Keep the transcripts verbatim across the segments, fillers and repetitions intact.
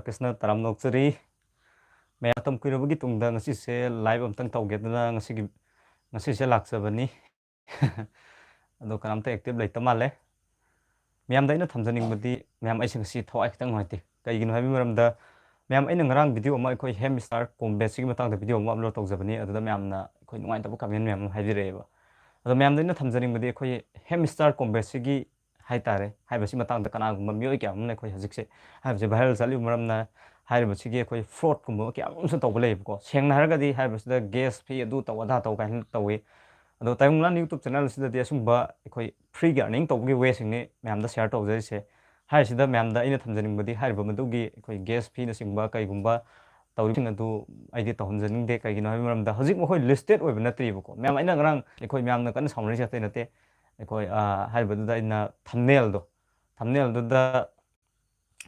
ꯀ꯭ꯔꯤꯁꯅ ꯇꯔꯥꯝꯅ ꯑꯣꯛꯆꯔꯤ꯫ ꯃꯌꯥꯝ ꯃꯇꯝ ꯀꯨꯏꯔꯕꯒꯤ ꯇꯨꯡꯗ ꯉꯁꯤꯁꯦ live ꯑꯝꯇꯪ ꯇꯧꯒꯦꯗꯅ ꯉꯁꯤꯒꯤ, ꯉꯁꯤꯁꯦ ꯂꯥꯛꯆꯕꯅꯤ꯫ ꯑꯗꯣ ꯀꯅꯥꯝꯇ active ꯂꯩꯇ ꯃꯥꯜꯂꯦ꯫ ꯃꯌꯥꯝꯗ ꯑꯩꯅ ꯊꯝꯖꯅꯤꯡꯕꯗꯤ, ꯃꯌꯥꯝ, ꯑꯩꯁꯦ ꯉꯁꯤ ꯊꯋꯥꯏ ꯈꯤꯇꯪ ꯅꯨꯡꯉꯥꯏꯇꯦ꯫ ꯀꯩꯒꯤꯅꯣ ꯍꯥꯏꯕꯒꯤ ꯃꯔꯝꯗ, ꯃꯌꯥꯝ, ꯑꯩꯅ ꯉꯔꯥꯡ video ꯑꯃ ꯑꯩꯈꯣꯏ Hamster Combat ꯁꯤꯒꯤ ꯃꯇꯥꯡꯗ video ꯑꯃ upload ꯇꯧꯖꯕꯅꯤ꯫ ꯑꯗꯨꯗ ꯃꯌꯥꯝꯅ ꯑꯩꯈꯣꯏ ꯅꯨꯡꯉꯥꯏꯇꯕ comment ꯃꯌꯥꯝ ꯑꯃ ꯍꯥꯏꯕꯤꯔꯛꯑꯦꯕ꯫ ꯑꯗꯣ ꯃꯌꯥꯝꯗ ꯑꯩꯅ ꯊꯝꯖꯅꯤꯡꯕꯗꯤ, ꯑꯩꯈꯣꯏ Hamster Combat ꯁꯤꯒꯤ ꯍꯥꯏꯇꯥꯔꯦ, ꯍꯥꯏꯕꯁꯤ ꯃꯇꯥꯡꯗ ꯀꯅꯥꯒꯨꯝꯕ ꯃꯤꯑꯣꯏ ꯀꯌꯥ ꯑꯃꯅ ꯑꯩꯈꯣꯏ ꯍꯧꯖꯤꯛꯁꯦ, ꯍꯥꯏꯕꯁꯦ viral ꯆꯠꯂꯤꯕ ꯃꯔꯝꯅ ꯍꯥꯏꯔꯤꯕꯁꯤꯒꯤ ꯑꯩꯈꯣꯏ fraud ꯀꯨꯝꯕ ꯀꯌꯥ ꯑꯃꯁꯨ ꯇꯧꯕ ꯂꯩꯌꯦꯕꯀꯣ꯫ ꯁꯦꯡꯅ ꯍꯥꯏꯔꯒꯗꯤ ꯍꯥꯏꯔꯤꯕꯁꯤꯗ gas fee ꯑꯗꯨ ꯇꯧ ꯑꯗꯥ ꯇꯧ ꯀꯥꯏꯅ ꯇꯧꯏ꯫ ꯑꯗꯣ ꯇꯥꯏꯕꯪꯂꯥꯟ YouTube channel ꯑꯁꯤꯗꯗꯤ ꯑꯁꯨꯝꯕ ꯑꯩꯈꯣꯏ free ꯒꯤ earning ꯇꯧꯕꯒꯤ way ꯁꯤꯡꯅꯤ ꯃꯌꯥꯝꯗ share ꯇꯧꯖꯔꯤꯁꯦ꯫ ꯍꯥꯏꯔꯤꯁꯤꯗ ꯃꯌꯥꯝꯗ ꯑꯩꯅ ꯊꯝꯖꯅꯤꯡꯕꯗꯤ, ꯍꯥꯏꯔꯤꯕ ꯃꯗꯨꯒꯤ ꯑꯩꯈꯣꯏ gas fee ꯅꯆꯤꯡꯕ ꯀꯩꯒꯨꯝꯕ ꯇꯧꯔꯤꯕꯁꯤꯡ ꯑꯗꯨ ꯑꯩꯗꯤ ꯇꯧꯍꯟꯖꯅꯤꯡꯗꯦ꯫ ꯀꯩꯒꯤꯅꯣ ꯍꯥꯏꯕ ꯃꯔꯝꯗ ꯍꯧꯖꯤꯛ ꯃꯈꯣꯏ listed ꯑꯣꯏꯕ ꯅꯠꯇ꯭ꯔꯤꯕꯀꯣ꯫ ꯃꯌꯥꯝ, ꯑꯩꯅ ꯉꯔꯥꯡ ꯑꯩꯈꯣꯏ ꯃꯌꯥꯝꯅ ꯀꯟꯅ ꯁꯥꯎꯅꯔꯤꯁꯦ ꯑꯇꯩ ꯅꯠꯇꯦ꯫ ꯑꯩꯈꯣꯏ, ꯑ, ꯍꯥꯏꯔꯤꯕꯗꯨꯗ ꯑꯩꯅ thumbnail ꯗꯣ, thumbnail ꯗꯨꯗ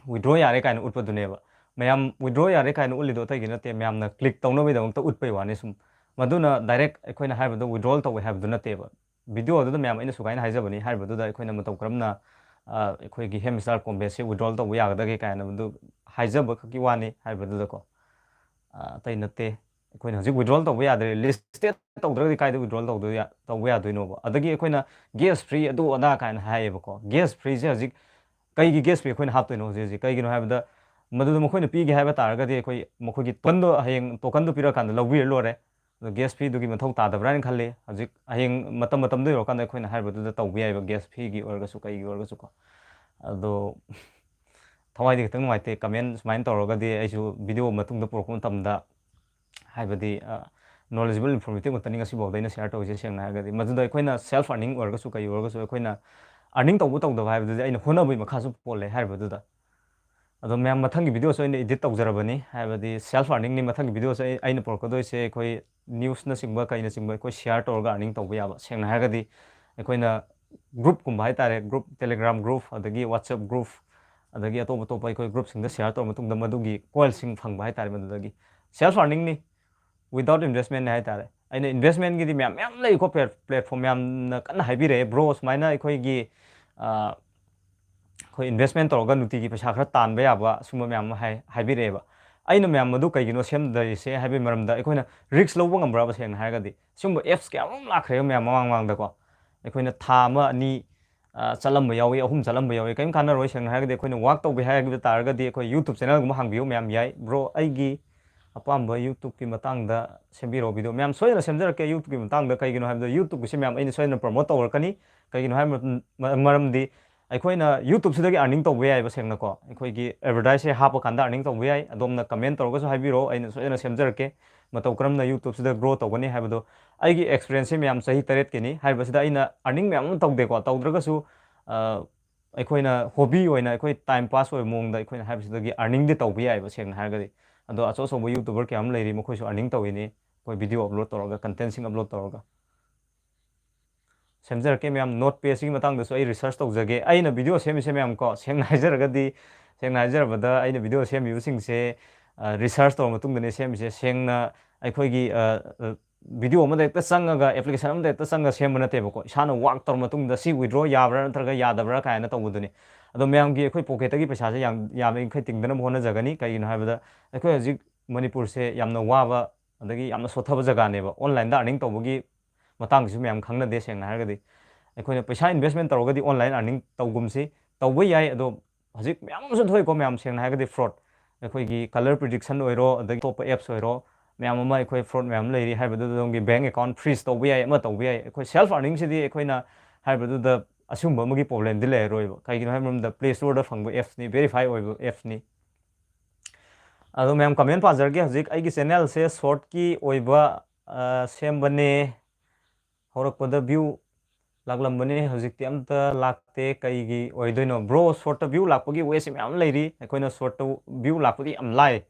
withdraw ꯌꯥꯔꯦ ꯀꯥꯏꯅ ꯎꯠꯄꯗꯨꯅꯦꯕ꯫ ꯃꯌꯥꯝ withdraw ꯌꯥꯔꯦ ꯀꯥꯏꯅ ꯎꯠꯂꯤꯗꯣ ꯑꯇꯩꯒꯤ ꯅꯠꯇꯦ, ꯃꯌꯥꯝꯅ click ꯇꯧꯅꯕꯒꯤꯗꯃꯛꯇ ꯎꯠꯄꯩ ꯋꯥꯅꯤ ꯁꯨꯝ꯫ ꯃꯗꯨꯅ direct ꯑꯩꯈꯣꯏꯅ ꯍꯥꯏꯕꯗꯣ withdrawal ꯇꯧꯋꯦ ꯍꯥꯏꯕꯗꯨ ꯅꯠꯇꯦꯕ꯫ Video ꯑꯗꯨꯗ ꯃꯌꯥꯝ ꯑꯩꯅ ꯁꯨꯃꯥꯏꯅ ꯍꯥꯏꯖꯕꯅꯤ, ꯍꯥꯏꯔꯤꯕꯗꯨꯗ ꯑꯩꯈꯣꯏꯅ ꯃꯇꯧ ꯀꯔꯝꯅ, ꯑ, ꯑꯩꯈꯣꯏꯒꯤ Hamster Combat ꯁꯤ withdrawal ꯇꯧꯕ ꯌꯥꯒꯗꯒꯦ ꯀꯥꯏꯅ ꯃꯗꯨ ꯍꯥꯏꯖꯕ ꯈꯛꯀꯤ ꯋꯥꯅꯤ ꯍꯥꯏꯔꯤꯕꯗꯨꯗꯀꯣ꯫ ꯑ, ꯑꯇꯩ ꯅꯠꯇꯦ꯫ ꯑꯩꯈꯣꯏꯅ ꯍꯧꯖꯤꯛ withdrawal ꯇꯧꯕ ꯌꯥꯗ꯭ꯔꯦ, listed ꯇꯧꯗ꯭ꯔꯒꯗꯤ ꯀꯥꯏꯗ withdrawal ꯇꯧꯗꯣꯏ-, ꯇꯧꯕ ꯌꯥꯗꯣꯏꯅꯣꯕ? ꯑꯗꯒꯤ ꯑꯩꯈꯣꯏꯅ gas free ꯑꯗꯨ ꯑꯗꯥ ꯀꯥꯏꯅ ꯍꯥꯏꯌꯦꯕꯀꯣ꯫ Gas free ꯁꯦ ꯍꯧꯖꯤꯛ ꯀꯩꯒꯤ gas fee ꯑꯩꯈꯣꯏꯅ ꯍꯥꯞꯇꯣꯏꯅꯣ ꯍꯧꯖꯤꯛ ꯍꯧꯖꯤꯛ? ꯀꯩꯒꯤꯅꯣ ꯍꯥꯏꯕꯗ ꯃꯗꯨꯗ ꯃꯈꯣꯏꯅ ꯄꯤꯒꯦ ꯍꯥꯏꯕ ꯇꯥꯔꯒꯗꯤ ꯑꯩꯈꯣꯏ ꯃꯈꯣꯏꯒꯤ token ꯗꯣ ꯍꯌꯦꯡ token ꯗꯣ ꯄꯤꯔꯀꯥꯟꯗ ꯂꯧꯕꯤꯔ ꯂꯣꯏꯔꯦ꯫ ꯑꯗꯣ gas fee ꯗꯨꯒꯤ ꯃꯊꯧ ꯇꯥꯗꯕ꯭ꯔꯥ ꯍꯥꯏꯅ ꯈꯜꯂꯤ꯫ ꯍꯧꯖꯤꯛ ꯍꯌꯦꯡ ꯃꯇꯝ ꯃꯇꯝꯗꯣ ꯌꯧꯔꯀꯥꯟꯗ ꯑꯩꯈꯣꯏꯅ ꯍꯥꯏꯔꯤꯕꯗꯨꯗ ꯇꯧꯕ ꯌꯥꯏꯕ, gas fee ꯒꯤ ꯑꯣꯏꯔꯒꯁꯨ ꯀꯩꯒꯤ ꯑꯣꯏꯔꯒꯁꯨꯀꯣ꯫ ꯑꯗꯣ ꯊꯋꯥꯏꯗꯤ ꯈꯤꯇꯪ ꯅꯨꯡꯉꯥꯏꯇꯦ, comment ꯁꯨꯃꯥꯏꯅ ꯇꯧꯔꯒꯗꯤ ꯑꯩꯁꯨ video ꯃꯇꯨꯡꯗ ꯄꯨꯔꯛꯄ ꯃꯇꯝꯗ ꯍꯥꯏꯕꯗꯤ, ꯑ, knowledgeable, informative ꯉꯥꯛꯇꯅꯤ ꯉꯁꯤꯐꯥꯎꯗ ꯑꯩꯅ share ꯇꯧꯔꯤꯁꯦ꯫ ꯁꯦꯡꯅ ꯍꯥꯏꯔꯒꯗꯤ ꯃꯗꯨꯗ ꯑꯩꯈꯣꯏꯅ self earning ꯑꯣꯏꯔꯒꯁꯨ ꯀꯩ ꯑꯣꯏꯔꯒꯁꯨ ꯑꯩꯈꯣꯏꯅ earning ꯇꯧꯕ ꯇꯧꯗꯕ ꯍꯥꯏꯕꯗꯨꯗꯤ ꯑꯩꯅ ꯍꯣꯠꯅꯕꯒꯤ ꯃꯈꯥꯁꯨ ꯄꯣꯜꯂꯦ ꯍꯥꯏꯔꯤꯕꯗꯨꯗ꯫ ꯑꯗꯣ ꯃꯌꯥꯝ ꯃꯊꯪꯒꯤ video ꯁꯨ ꯑꯩꯅ edit ꯇꯧꯖꯔꯕꯅꯤ, ꯍꯥꯏꯕꯗꯤ self earning ꯅꯤ ꯃꯊꯪꯒꯤ video ꯁꯨ ꯑꯩ, ꯑꯩꯅ ꯄꯨꯔꯛꯀꯗꯣꯏꯁꯦ꯫ ꯑꯩꯈꯣꯏ news ꯅꯆꯤꯡꯕ ꯀꯩꯅꯆꯤꯡꯕ ꯑꯩꯈꯣꯏ share ꯇꯧꯔꯒ earning ꯇꯧꯕ ꯌꯥꯕ꯫ ꯁꯦꯡꯅ ꯍꯥꯏꯔꯒꯗꯤ ꯑꯩꯈꯣꯏꯅ group ꯀꯨꯝꯕ ꯍꯥꯏꯇꯥꯔꯦ, group, Telegram group, ꯑꯗꯒꯤ WhatsApp group, ꯑꯗꯒꯤ ꯑꯇꯣꯞ ꯑꯇꯣꯞꯄ ꯑꯩꯈꯣꯏ group ꯁꯤꯡꯗ share ꯇꯧꯔ ꯃꯇꯨꯡꯗ ꯃꯗꯨꯒꯤ coin ꯁꯤꯡ ꯐꯪꯕ ꯍꯥꯏꯇꯥꯔꯦ, ꯃꯗꯨꯗꯒꯤ self earning ꯅꯤ, without investment ꯅꯤ ꯍꯥꯏꯇꯥꯔꯦ꯫ ꯑꯩꯅ investment ꯒꯤꯗꯤ ꯃꯌꯥꯝ ꯃꯌꯥꯝ ꯂꯩꯀꯣ, plat-, platform ꯃꯌꯥꯝꯅ ꯀꯟꯅ ꯍꯥꯏꯕꯤꯔꯛꯑꯦ, "Bro, ꯁꯨꯃꯥꯏꯅ ꯑꯩꯈꯣꯏꯒꯤ, ꯑ, ꯑꯩꯈꯣꯏ investment ꯇꯧꯔꯒ ꯅꯨꯡꯇꯤꯒꯤ ꯄꯩꯁꯥ ꯈꯔ ꯇꯥꯟꯕ ꯌꯥꯕ ꯁꯤꯒꯨꯝꯕ ꯃꯌꯥꯝ ꯑꯃ ꯍꯥꯏ-, ꯍꯥꯏꯕꯤꯔꯛꯑꯦꯕ꯫ ꯑꯩꯅ ꯃꯌꯥꯝ ꯑꯗꯨ ꯀꯩꯒꯤꯅꯣ ꯁꯦꯝꯗꯔꯤꯁꯦ ꯍꯥꯏꯕꯒꯤ ꯃꯔꯝꯗ ꯑꯩꯈꯣꯏꯅ risk ꯂꯧꯕ ꯉꯝꯕ꯭ꯔꯕ? ꯁꯦꯡꯅ ꯍꯥꯏꯔꯒꯗꯤ ꯁꯤꯒꯨꯝꯕ apps ꯀꯌꯥ ꯑꯃ ꯂꯥꯛꯈ꯭ꯔꯦꯕ ꯃꯌꯥꯝ ꯃꯃꯥꯡ ꯃꯃꯥꯡꯗꯀꯣ꯫ ꯑꯩꯈꯣꯏꯅ ꯊꯥ ꯑꯃ, ꯑꯅꯤ, ꯑ, ꯆꯠꯂꯝꯕ ꯌꯥꯎꯏ, ꯑꯍꯨꯝ ꯆꯠꯂꯝꯕ ꯌꯥꯎꯏ, ꯀꯔꯤꯝ ꯀꯥꯟꯅꯔꯣꯏ꯫ ꯁꯦꯡꯅ ꯍꯥꯏꯔꯒꯗꯤ ꯑꯩꯈꯣꯏꯅ work ꯇꯧꯒꯦ ꯍꯥꯏꯕ ꯇꯥꯔꯒꯗꯤ ꯑꯩꯈꯣꯏ YouTube channelꯒꯨꯝꯕ ꯍꯥꯡꯕꯤꯌꯨ ꯃꯌꯥꯝ ꯌꯥꯏ꯫ Bro, ꯑꯩꯒꯤ ꯑꯄꯥꯝꯕ YouTubeꯀꯤ ꯃꯇꯥꯡꯗ ꯁꯦꯝꯕꯤꯔꯣ video꯫ ꯃꯌꯥꯝ ꯁꯣꯏꯗꯅ ꯁꯦꯝꯖꯔꯛꯀꯦ YouTubeꯀꯤ ꯃꯇꯥꯡꯗ꯫ ꯀꯩꯒꯤꯅꯣ ꯍꯥꯏꯕꯗ YouTubeꯀꯤꯁꯦ ꯃꯌꯥꯝ ꯑꯩꯅ ꯁꯣꯏꯗꯅ promote ꯇꯧꯔꯛꯀꯅꯤ꯫ ꯀꯩꯒꯤꯅꯣ ꯍꯥꯏꯕ ꯃ-, ꯃꯔꯝꯗꯤ ꯑꯩꯈꯣꯏꯅ YouTubeꯁꯤꯗꯒꯤ earning ꯇꯧꯕ ꯌꯥꯏꯑꯕ ꯁꯦꯡꯅꯀꯣ꯫ ꯑꯩꯈꯣꯏꯒꯤ advertiseꯁꯦ ꯍꯥꯞꯄꯀꯥꯟꯗ earning ꯇꯧꯕ ꯌꯥꯏ꯫ ꯑꯗꯣꯝꯅ comment ꯇꯧꯔꯒꯁꯨ ꯍꯥꯏꯕꯤꯔꯛꯑꯣ, ꯑꯩꯅ ꯁꯣꯏꯗꯅ ꯁꯦꯝꯖꯔꯛꯀꯦ꯫ ꯃꯇꯧ ꯀꯔꯝꯅ YouTubeꯁꯤꯗ grow ꯇꯧꯒꯅꯤ ꯍꯥꯏꯕꯗꯣ꯫ ꯑꯩꯒꯤ experienceꯁꯦ ꯃꯌꯥꯝ ꯆꯍꯤ ꯇꯔꯦꯠꯀꯤꯅꯤ꯫ ꯍꯥꯏꯔꯤꯕꯁꯤꯗ ꯑꯩꯅ earning ꯃꯌꯥꯝ ꯑꯃ ꯇꯧꯗꯦꯀꯣ, ꯇꯧꯗ꯭ꯔꯒꯁꯨ, ꯑ, ꯑꯩꯈꯣꯏꯅ hobby ꯑꯣꯏꯅ ꯑꯩꯈꯣꯏ time pass ꯑꯣꯏꯕ ꯃꯑꯣꯡꯗ ꯑꯩꯈꯣꯏꯅ ꯍꯥꯏꯕꯁꯤꯗꯒꯤ earningꯗꯤ ꯇꯧꯕ ꯌꯥꯏꯑꯕ ꯁꯦꯡꯅ ꯍꯥꯏꯔꯒꯗꯤ꯫ ꯑꯗꯣ ꯑꯆꯧ ꯑꯆꯧꯕ YouTuber ꯀꯌꯥ ꯑꯃ ꯂꯩꯔꯤ, ꯃꯈꯣꯏꯁꯨ earning ꯇꯧꯔꯤꯅꯤ꯫ ꯑꯩꯈꯣꯏ video upload ꯇꯧꯔꯒ, contentꯁꯤꯡ upload ꯇꯧꯔꯒ꯫ ꯁꯦꯝꯖꯔꯛꯀꯦ ꯃꯌꯥꯝ꯫ Note pageꯁꯤꯒꯤ ꯃꯇꯥꯡꯗꯁꯨ ꯑꯩ research ꯇꯧꯖꯒꯦ꯫ ꯑꯩꯅ video ꯁꯦꯝꯃꯤꯁꯦ ꯃꯌꯥꯝ ꯀꯣ, ꯁꯦꯡꯅ ꯍꯥꯏꯖꯔꯒꯗꯤ, ꯁꯦꯡꯅ ꯍꯥꯏꯖꯔꯕꯗ ꯑꯩꯅ video ꯁꯦꯝꯃꯤꯕꯁꯤꯡꯁꯦ, ꯑ, research ꯇꯧꯔ ꯃꯇꯨꯡꯗꯅꯦ ꯁꯦꯝꯃꯤꯁꯦ꯫ ꯁꯦꯡꯅ ꯑꯩꯈꯣꯏꯒꯤ, ꯑ, ꯑ, video ꯑꯃꯗ ꯍꯦꯛꯇ ꯆꯪꯉꯒ, application ꯑꯃꯗ ꯍꯦꯛꯇ ꯆꯪꯉꯒ ꯁꯦꯝꯕ ꯅꯠꯇꯦꯕꯀꯣ꯫ ꯏꯁꯥꯅ work ꯇꯧꯔ ꯃꯇꯨꯡꯗ ꯁꯤ withdraw ꯌꯥꯕ꯭ꯔꯥ ꯅꯠꯇ꯭ꯔꯒ ꯌꯥꯗꯕ꯭ꯔꯥ ꯀꯥꯏꯅ ꯇꯧꯕꯗꯨꯅꯤ꯫ ꯑꯗꯣ ꯃꯌꯥꯝꯒꯤ ꯑꯩꯈꯣꯏ pocketꯇꯒꯤ ꯄꯩꯁꯥꯁꯦ ꯌꯥꯝ, ꯌꯥꯝꯃꯤꯈꯩ ꯇꯤꯡꯗꯅꯕ ꯍꯣꯠꯅꯖꯒꯅꯤ꯫ ꯀꯩꯒꯤꯅꯣ ꯍꯥꯏꯕꯗ ꯑꯩꯈꯣꯏ ꯍꯧꯖꯤꯛ ꯃꯅꯤꯄꯨꯔꯁꯦ ꯌꯥꯝꯅ ꯋꯥꯕ, ꯑꯗꯒꯤ ꯌꯥꯝꯅ ꯁꯣꯠꯊꯕ ꯖꯒꯥꯅꯦꯕ꯫ Onlineꯗ earning ꯇꯧꯕꯒꯤ ꯃꯇꯥꯡꯁꯤꯁꯨ ꯃꯌꯥꯝ ꯈꯪꯅꯗꯦ ꯁꯦꯡꯅ ꯍꯥꯏꯔꯒꯗꯤ꯫ ꯑꯩꯈꯣꯏꯅ ꯄꯩꯁꯥ investment ꯇꯧꯔꯒꯗꯤ online earning ꯇꯧꯒꯨꯝꯁꯤ, ꯇꯧꯕ ꯌꯥꯏ꯫ ꯑꯗꯣ ꯍꯧꯖꯤꯛ ꯃꯌꯥꯝ ꯑꯃꯁꯨ ꯊꯣꯛꯏꯀꯣ, ꯃꯌꯥꯝ ꯁꯦꯡꯅ ꯍꯥꯏꯔꯒꯗꯤ fraud꯫ ꯑꯩꯈꯣꯏꯒꯤ colour prediction ꯑꯣꯏꯔꯣ, ꯑꯗꯒꯤ ꯑꯇꯣꯞꯄ apps ꯑꯣꯏꯔꯣ, ꯃꯌꯥꯝ ꯑꯃ ꯑꯩꯈꯣꯏ fraud ꯃꯌꯥꯝ ꯂꯩꯔꯤ꯫ ꯍꯥꯏꯕꯗꯨꯗ ꯑꯗꯣꯝꯒꯤ bank account freeze ꯇꯧꯕ ꯌꯥꯏ, ꯑꯃ ꯇꯧꯕ ꯌꯥꯏ꯫ ꯑꯩꯈꯣꯏ self earningꯁꯤꯗꯤ ꯑꯩꯈꯣꯏꯅ ꯍꯥꯏꯕꯗꯨꯗ ꯑꯁꯤꯒꯨꯝꯕ ꯑꯃꯒꯤ problemꯗꯤ ꯂꯩꯔꯔꯣꯏꯕ꯫ ꯀꯩꯒꯤꯅꯣ ꯍꯥꯏꯕ ꯃꯇꯝꯗ Play Storeꯗ ꯐꯪꯕ appsꯅꯤ, verify ꯑꯣꯏꯕ appsꯅꯤ꯫ ꯑꯗꯣ ꯃꯌꯥꯝ comment ꯄꯥꯖꯔꯒꯦ꯫ ꯍꯧꯖꯤꯛ ꯑꯩꯒꯤ channelꯁꯦ shortꯀꯤ ꯑꯣꯏꯕ, ꯑ, ꯁꯦꯝꯕꯅꯦ꯫ ꯍꯧꯔꯛꯄꯗ view ꯂꯥꯛꯂꯝꯕꯅꯦ, ꯍꯧꯖꯤꯛꯇꯤ ꯑꯝꯇ ꯂꯥꯛꯇꯦ꯫ ꯀꯩꯒꯤ ꯑꯣꯏꯗꯣꯏꯅꯣ? Bro, shortꯇ view ꯂꯥꯛꯄꯒꯤ wayꯁꯦ ꯃꯌꯥꯝ ꯂꯩꯔꯤ꯫ ꯑꯩꯈꯣꯏꯅ shortꯇ view ꯂꯥꯛꯄꯗꯤ ꯌꯥꯝ ꯂꯥꯏ꯫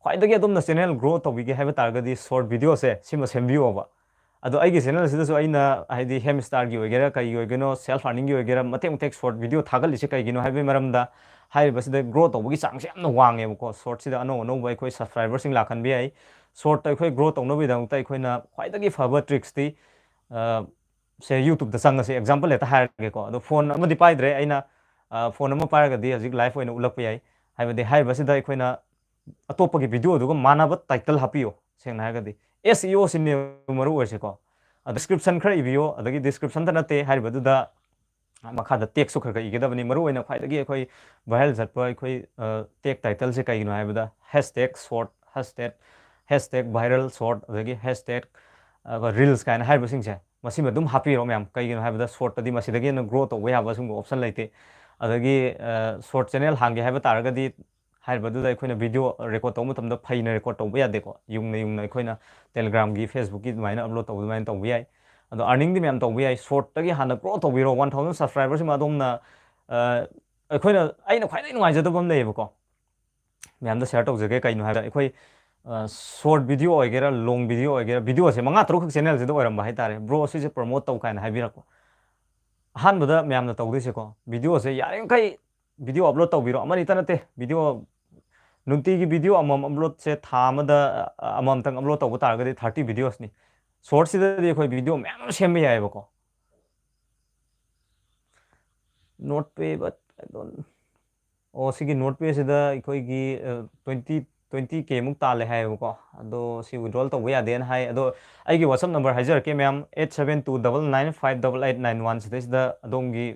ꯈ꯭ꯋꯥꯏꯗꯒꯤ ꯑꯗꯣꯝꯅ channel grow ꯇꯧꯕꯤꯒꯦ ꯍꯥꯏꯕ ꯇꯥꯔꯒꯗꯤ short videoꯁꯦ ꯁꯤꯃ ꯁꯦꯝꯕꯤꯌꯣꯕ꯫ ꯑꯗꯣ ꯑꯩꯒꯤ channelꯁꯤꯗꯁꯨ ꯑꯩꯅ ꯍꯥꯏꯗꯤ hamsterꯒꯤ ꯑꯣꯏꯒꯦꯔꯥ, ꯀꯩꯒꯤ ꯑꯣꯏꯒꯦꯅꯣ, self earningꯒꯤ ꯑꯣꯏꯒꯦꯔꯥ, ꯃꯇꯦꯛ ꯃꯇꯦꯛ short video ꯊꯥꯒꯠꯂꯤꯁꯦ ꯀꯩꯒꯤꯅꯣ ꯍꯥꯏꯕꯒꯤ ꯃꯔꯝꯗ ꯍꯥꯏꯔꯤꯕꯁꯤꯗ grow ꯇꯧꯕꯒꯤ ꯆꯥꯡꯁꯦ ꯌꯥꯝꯅ ꯋꯥꯡꯉꯦꯕꯀꯣ꯫ Shortꯁꯤꯗ ꯑꯅꯧ ꯑꯅꯧꯕ ꯑꯩꯈꯣꯏ subscriberꯁꯤꯡ ꯂꯥꯛꯍꯟꯕ ꯌꯥꯏ꯫ Shortꯇ ꯑꯩꯈꯣꯏ grow ꯇꯧꯅꯕꯒꯤꯗꯃꯛꯇ ꯑꯩꯈꯣꯏꯅ ꯈ꯭ꯋꯥꯏꯗꯒꯤ ꯐꯕ tricksꯇꯤ, ꯑ, ꯁꯦ YouTubeꯇ ꯆꯪꯉꯁꯦ, example ꯍꯦꯛꯇ ꯍꯥꯏꯔꯒꯦꯀꯣ꯫ ꯑꯗꯣ phone ꯑꯃꯗꯤ ꯄꯥꯏꯗ꯭ꯔꯦ ꯑꯩꯅ, ꯐꯣꯟ ꯑꯃ ꯄꯥꯏꯔꯒꯗꯤ ꯍꯧꯖꯤꯛ ꯂꯥꯏꯐ ꯑꯣꯏꯅ ꯎꯠꯂꯛꯄ ꯌꯥꯏ꯫ ꯍꯥꯏꯕꯗꯤ ꯍꯥꯏꯔꯤꯕꯁꯤꯗ ꯑꯩꯈꯣꯏꯅ ꯑꯇꯣꯞꯄꯒꯤ ꯚꯤꯗꯤꯑꯣꯗꯨꯒ ꯃꯥꯟꯅꯕ ꯇꯥꯏꯇꯜ ꯍꯥꯞꯄꯤꯌꯣ꯫ ꯁꯦꯡꯅ ꯍꯥꯏꯔꯒꯗꯤ ꯑꯦꯁ ꯏ ꯑꯣ ꯁꯤꯅꯦꯕ ꯃꯔꯨ ꯑꯣꯏꯔꯤꯁꯦꯀꯣ꯫ ꯗꯤꯁꯀ꯭ꯔꯤꯞꯁꯟ ꯈꯔ ꯏꯕꯤꯌꯣ, ꯑꯗꯒꯤ ꯗꯤꯁꯀ꯭ꯔꯤꯞꯁꯟꯗ ꯅꯠꯇꯦ ꯍꯥꯏꯔꯤꯕꯗꯨꯗ ꯃꯈꯥꯗ ꯇꯦꯛꯁꯨ ꯈꯔ ꯈꯔ ꯏꯒꯗꯕꯅꯤ꯫ ꯃꯔꯨ ꯑꯣꯏꯅ ꯈ꯭ꯋꯥꯏꯗꯒꯤ ꯑꯩꯈꯣꯏ ꯚꯥꯏꯔꯦꯜ ꯆꯠꯄ ꯑꯩꯈꯣꯏ ꯇꯦꯛ ꯇꯥꯏꯇꯜꯁꯦ ꯀꯩꯒꯤꯅꯣ ꯍꯥꯏꯕꯗ hashtag short, hashtag hashtag viral short, ꯑꯗꯒꯤ ꯍꯦꯁ ꯇꯦꯛ ꯔꯤꯜꯁ ꯀꯥꯏꯅ ꯍꯥꯏꯔꯤꯕꯁꯤꯡꯁꯦ ꯃꯁꯤꯃ ꯑꯗꯨꯝ ꯍꯥꯞꯄꯤꯔꯣ ꯃꯌꯥꯝ꯫ ꯀꯩꯒꯤꯅꯣ ꯍꯥꯏꯕꯗ ꯁꯣꯔꯠꯇꯗꯤ ꯃꯁꯤꯗꯒꯤ ꯍꯦꯟꯅ ꯒ꯭ꯔꯣ ꯇꯧꯕ ꯌꯥꯕ ꯁꯤꯒꯨꯝꯕ ꯑꯣꯞꯁꯟ ꯂꯩꯇꯦ꯫ ꯑꯗꯒꯤ ꯁꯣꯔꯠ ꯆꯦꯅꯦꯜ ꯍꯥꯡꯒꯦ ꯍꯥꯏꯕ ꯇꯥꯔꯒꯗꯤ ꯍꯥꯏꯔꯤꯕꯗꯨꯗ ꯑꯩꯈꯣꯏꯅ ꯚꯤꯗꯤꯑꯣ ꯔꯦꯀꯣꯔꯠ ꯇꯧꯕ ꯃꯇꯝꯗ ꯐꯩꯅ ꯔꯦꯀꯣꯔꯠ ꯇꯧꯕ ꯌꯥꯗꯦꯀꯣ꯫ ꯌꯨꯡꯅ ꯌꯨꯡꯅ ꯑꯩꯈꯣꯏꯅ ꯇꯦꯂꯤꯒ꯭ꯔꯥꯝꯒꯤ, ꯐꯦꯁꯕꯨꯛꯀꯤ ꯑꯗꯨꯃꯥꯏꯅ ꯑꯞꯂꯣꯗ ꯇꯧꯕ ꯑꯗꯨꯃꯥꯏꯅ ꯇꯧꯕ ꯌꯥꯏ꯫ ꯑꯗꯣ ꯑꯥꯔꯅꯤꯡꯗꯤ ꯃꯌꯥꯝ ꯇꯧꯕ ꯌꯥꯏ꯫ ꯁꯣꯔꯠꯇꯒꯤ ꯍꯥꯟꯅ ꯒ꯭ꯔꯣ ꯇꯧꯕꯤꯔꯣ꯫ ꯋꯥꯟ ꯊꯥꯎꯖꯟ ꯁꯕꯁꯀ꯭ꯔꯥꯏꯕꯔꯁꯤꯃ ꯑꯗꯣꯝꯅ, ꯑ, ꯑꯩꯈꯣꯏꯅ, ꯑꯩꯅ ꯈ꯭ꯋꯥꯏꯗꯒꯤ ꯅꯨꯡꯉꯥꯏꯖꯗꯕ ꯑꯃ ꯂꯩꯌꯦꯕꯀꯣ, ꯃꯌꯥꯝꯗ ꯁꯤꯌꯔ ꯇꯧꯖꯒꯦ꯫ ꯀꯩꯅꯣ ꯍꯥꯏꯕꯗ ꯑꯩꯈꯣꯏ ꯁꯣꯔꯠ ꯚꯤꯗꯤꯑꯣ ꯑꯣꯏꯒꯦꯔꯥ, ꯂꯣꯡ ꯚꯤꯗꯤꯑꯣ ꯑꯣꯏꯒꯦꯔꯥ, ꯚꯤꯗꯤꯑꯣꯁꯦ ꯃꯉꯥ ꯇꯔꯨꯛꯈꯛ ꯆꯦꯅꯦꯜꯁꯤꯗ ꯑꯣꯏꯔꯝꯕ ꯍꯥꯏꯇꯥꯔꯦ꯫ "ꯕ꯭ꯔꯣ, ꯁꯤꯁꯦ ꯄ꯭ꯔꯣꯃꯣꯠ ꯇꯧ" ꯀꯥꯏꯅ ꯍꯥꯏꯕꯤꯔꯛꯄ꯫ ꯑꯍꯥꯟꯕꯗ ꯃꯌꯥꯝꯅ ꯇꯧꯗꯣꯏꯁꯦꯀꯣ, ꯚꯤꯗꯤꯑꯣꯁꯦ ꯌꯥꯔꯤꯃꯈꯩ ꯚꯤꯗꯤꯑꯣ ꯑꯞꯂꯣꯗ ꯇꯧꯕꯤꯔꯣ꯫ ꯑꯃꯅꯤꯇ ꯅꯠꯇꯦ, ꯚꯤꯗꯤꯑꯣ ꯅꯨꯡꯇꯤꯒꯤ ꯚꯤꯗꯤꯑꯣ ꯑꯃꯃꯝ ꯑꯞꯂꯣꯗꯁꯦ ꯊꯥ ꯑꯃꯗ, ꯑ, ꯑꯃꯃꯝꯇꯪ ꯑꯞꯂꯣꯗ ꯇꯧꯕ ꯇꯥꯔꯒꯗꯤ ꯊꯥꯔꯇꯤ ꯚꯤꯗꯤꯑꯣꯁꯅꯤ꯫ ꯁꯣꯔꯠꯁꯤꯗꯗꯤ ꯑꯩꯈꯣꯏ ꯚꯤꯗꯤꯑꯣ ꯃꯌꯥꯝ ꯑꯃ ꯁꯦꯝꯕ ꯌꯥꯏꯑꯕꯀꯣ꯫ Not pay, but I don't, ꯑꯣ, ꯁꯤꯒꯤ ꯅꯣꯠ ꯄꯦꯁꯤꯗ ꯑꯩꯈꯣꯏꯒꯤ, ꯑ, ꯇ꯭ꯋꯦꯟꯇꯤ, ꯇ꯭ꯋꯦꯟꯇꯤ ꯀꯦ ꯃꯨꯛ ꯇꯥꯜꯂꯦ ꯍꯥꯏꯌꯦꯕꯀꯣ꯫ ꯑꯗꯣ ꯁꯤ ꯋꯤꯗ꯭ꯔꯣꯜ ꯇꯧꯕ ꯌꯥꯗꯦꯅ ꯍꯥꯏ꯫ ꯑꯗꯣ ꯑꯩꯒꯤ WhatsApp ꯅꯝꯕꯔ ꯍꯥꯏꯖꯔꯛꯀꯦ ꯃꯌꯥꯝ, eight seven two double nine five double eight nine one. ꯁꯤꯗꯩꯁꯤꯗ ꯑꯗꯣꯝꯒꯤ,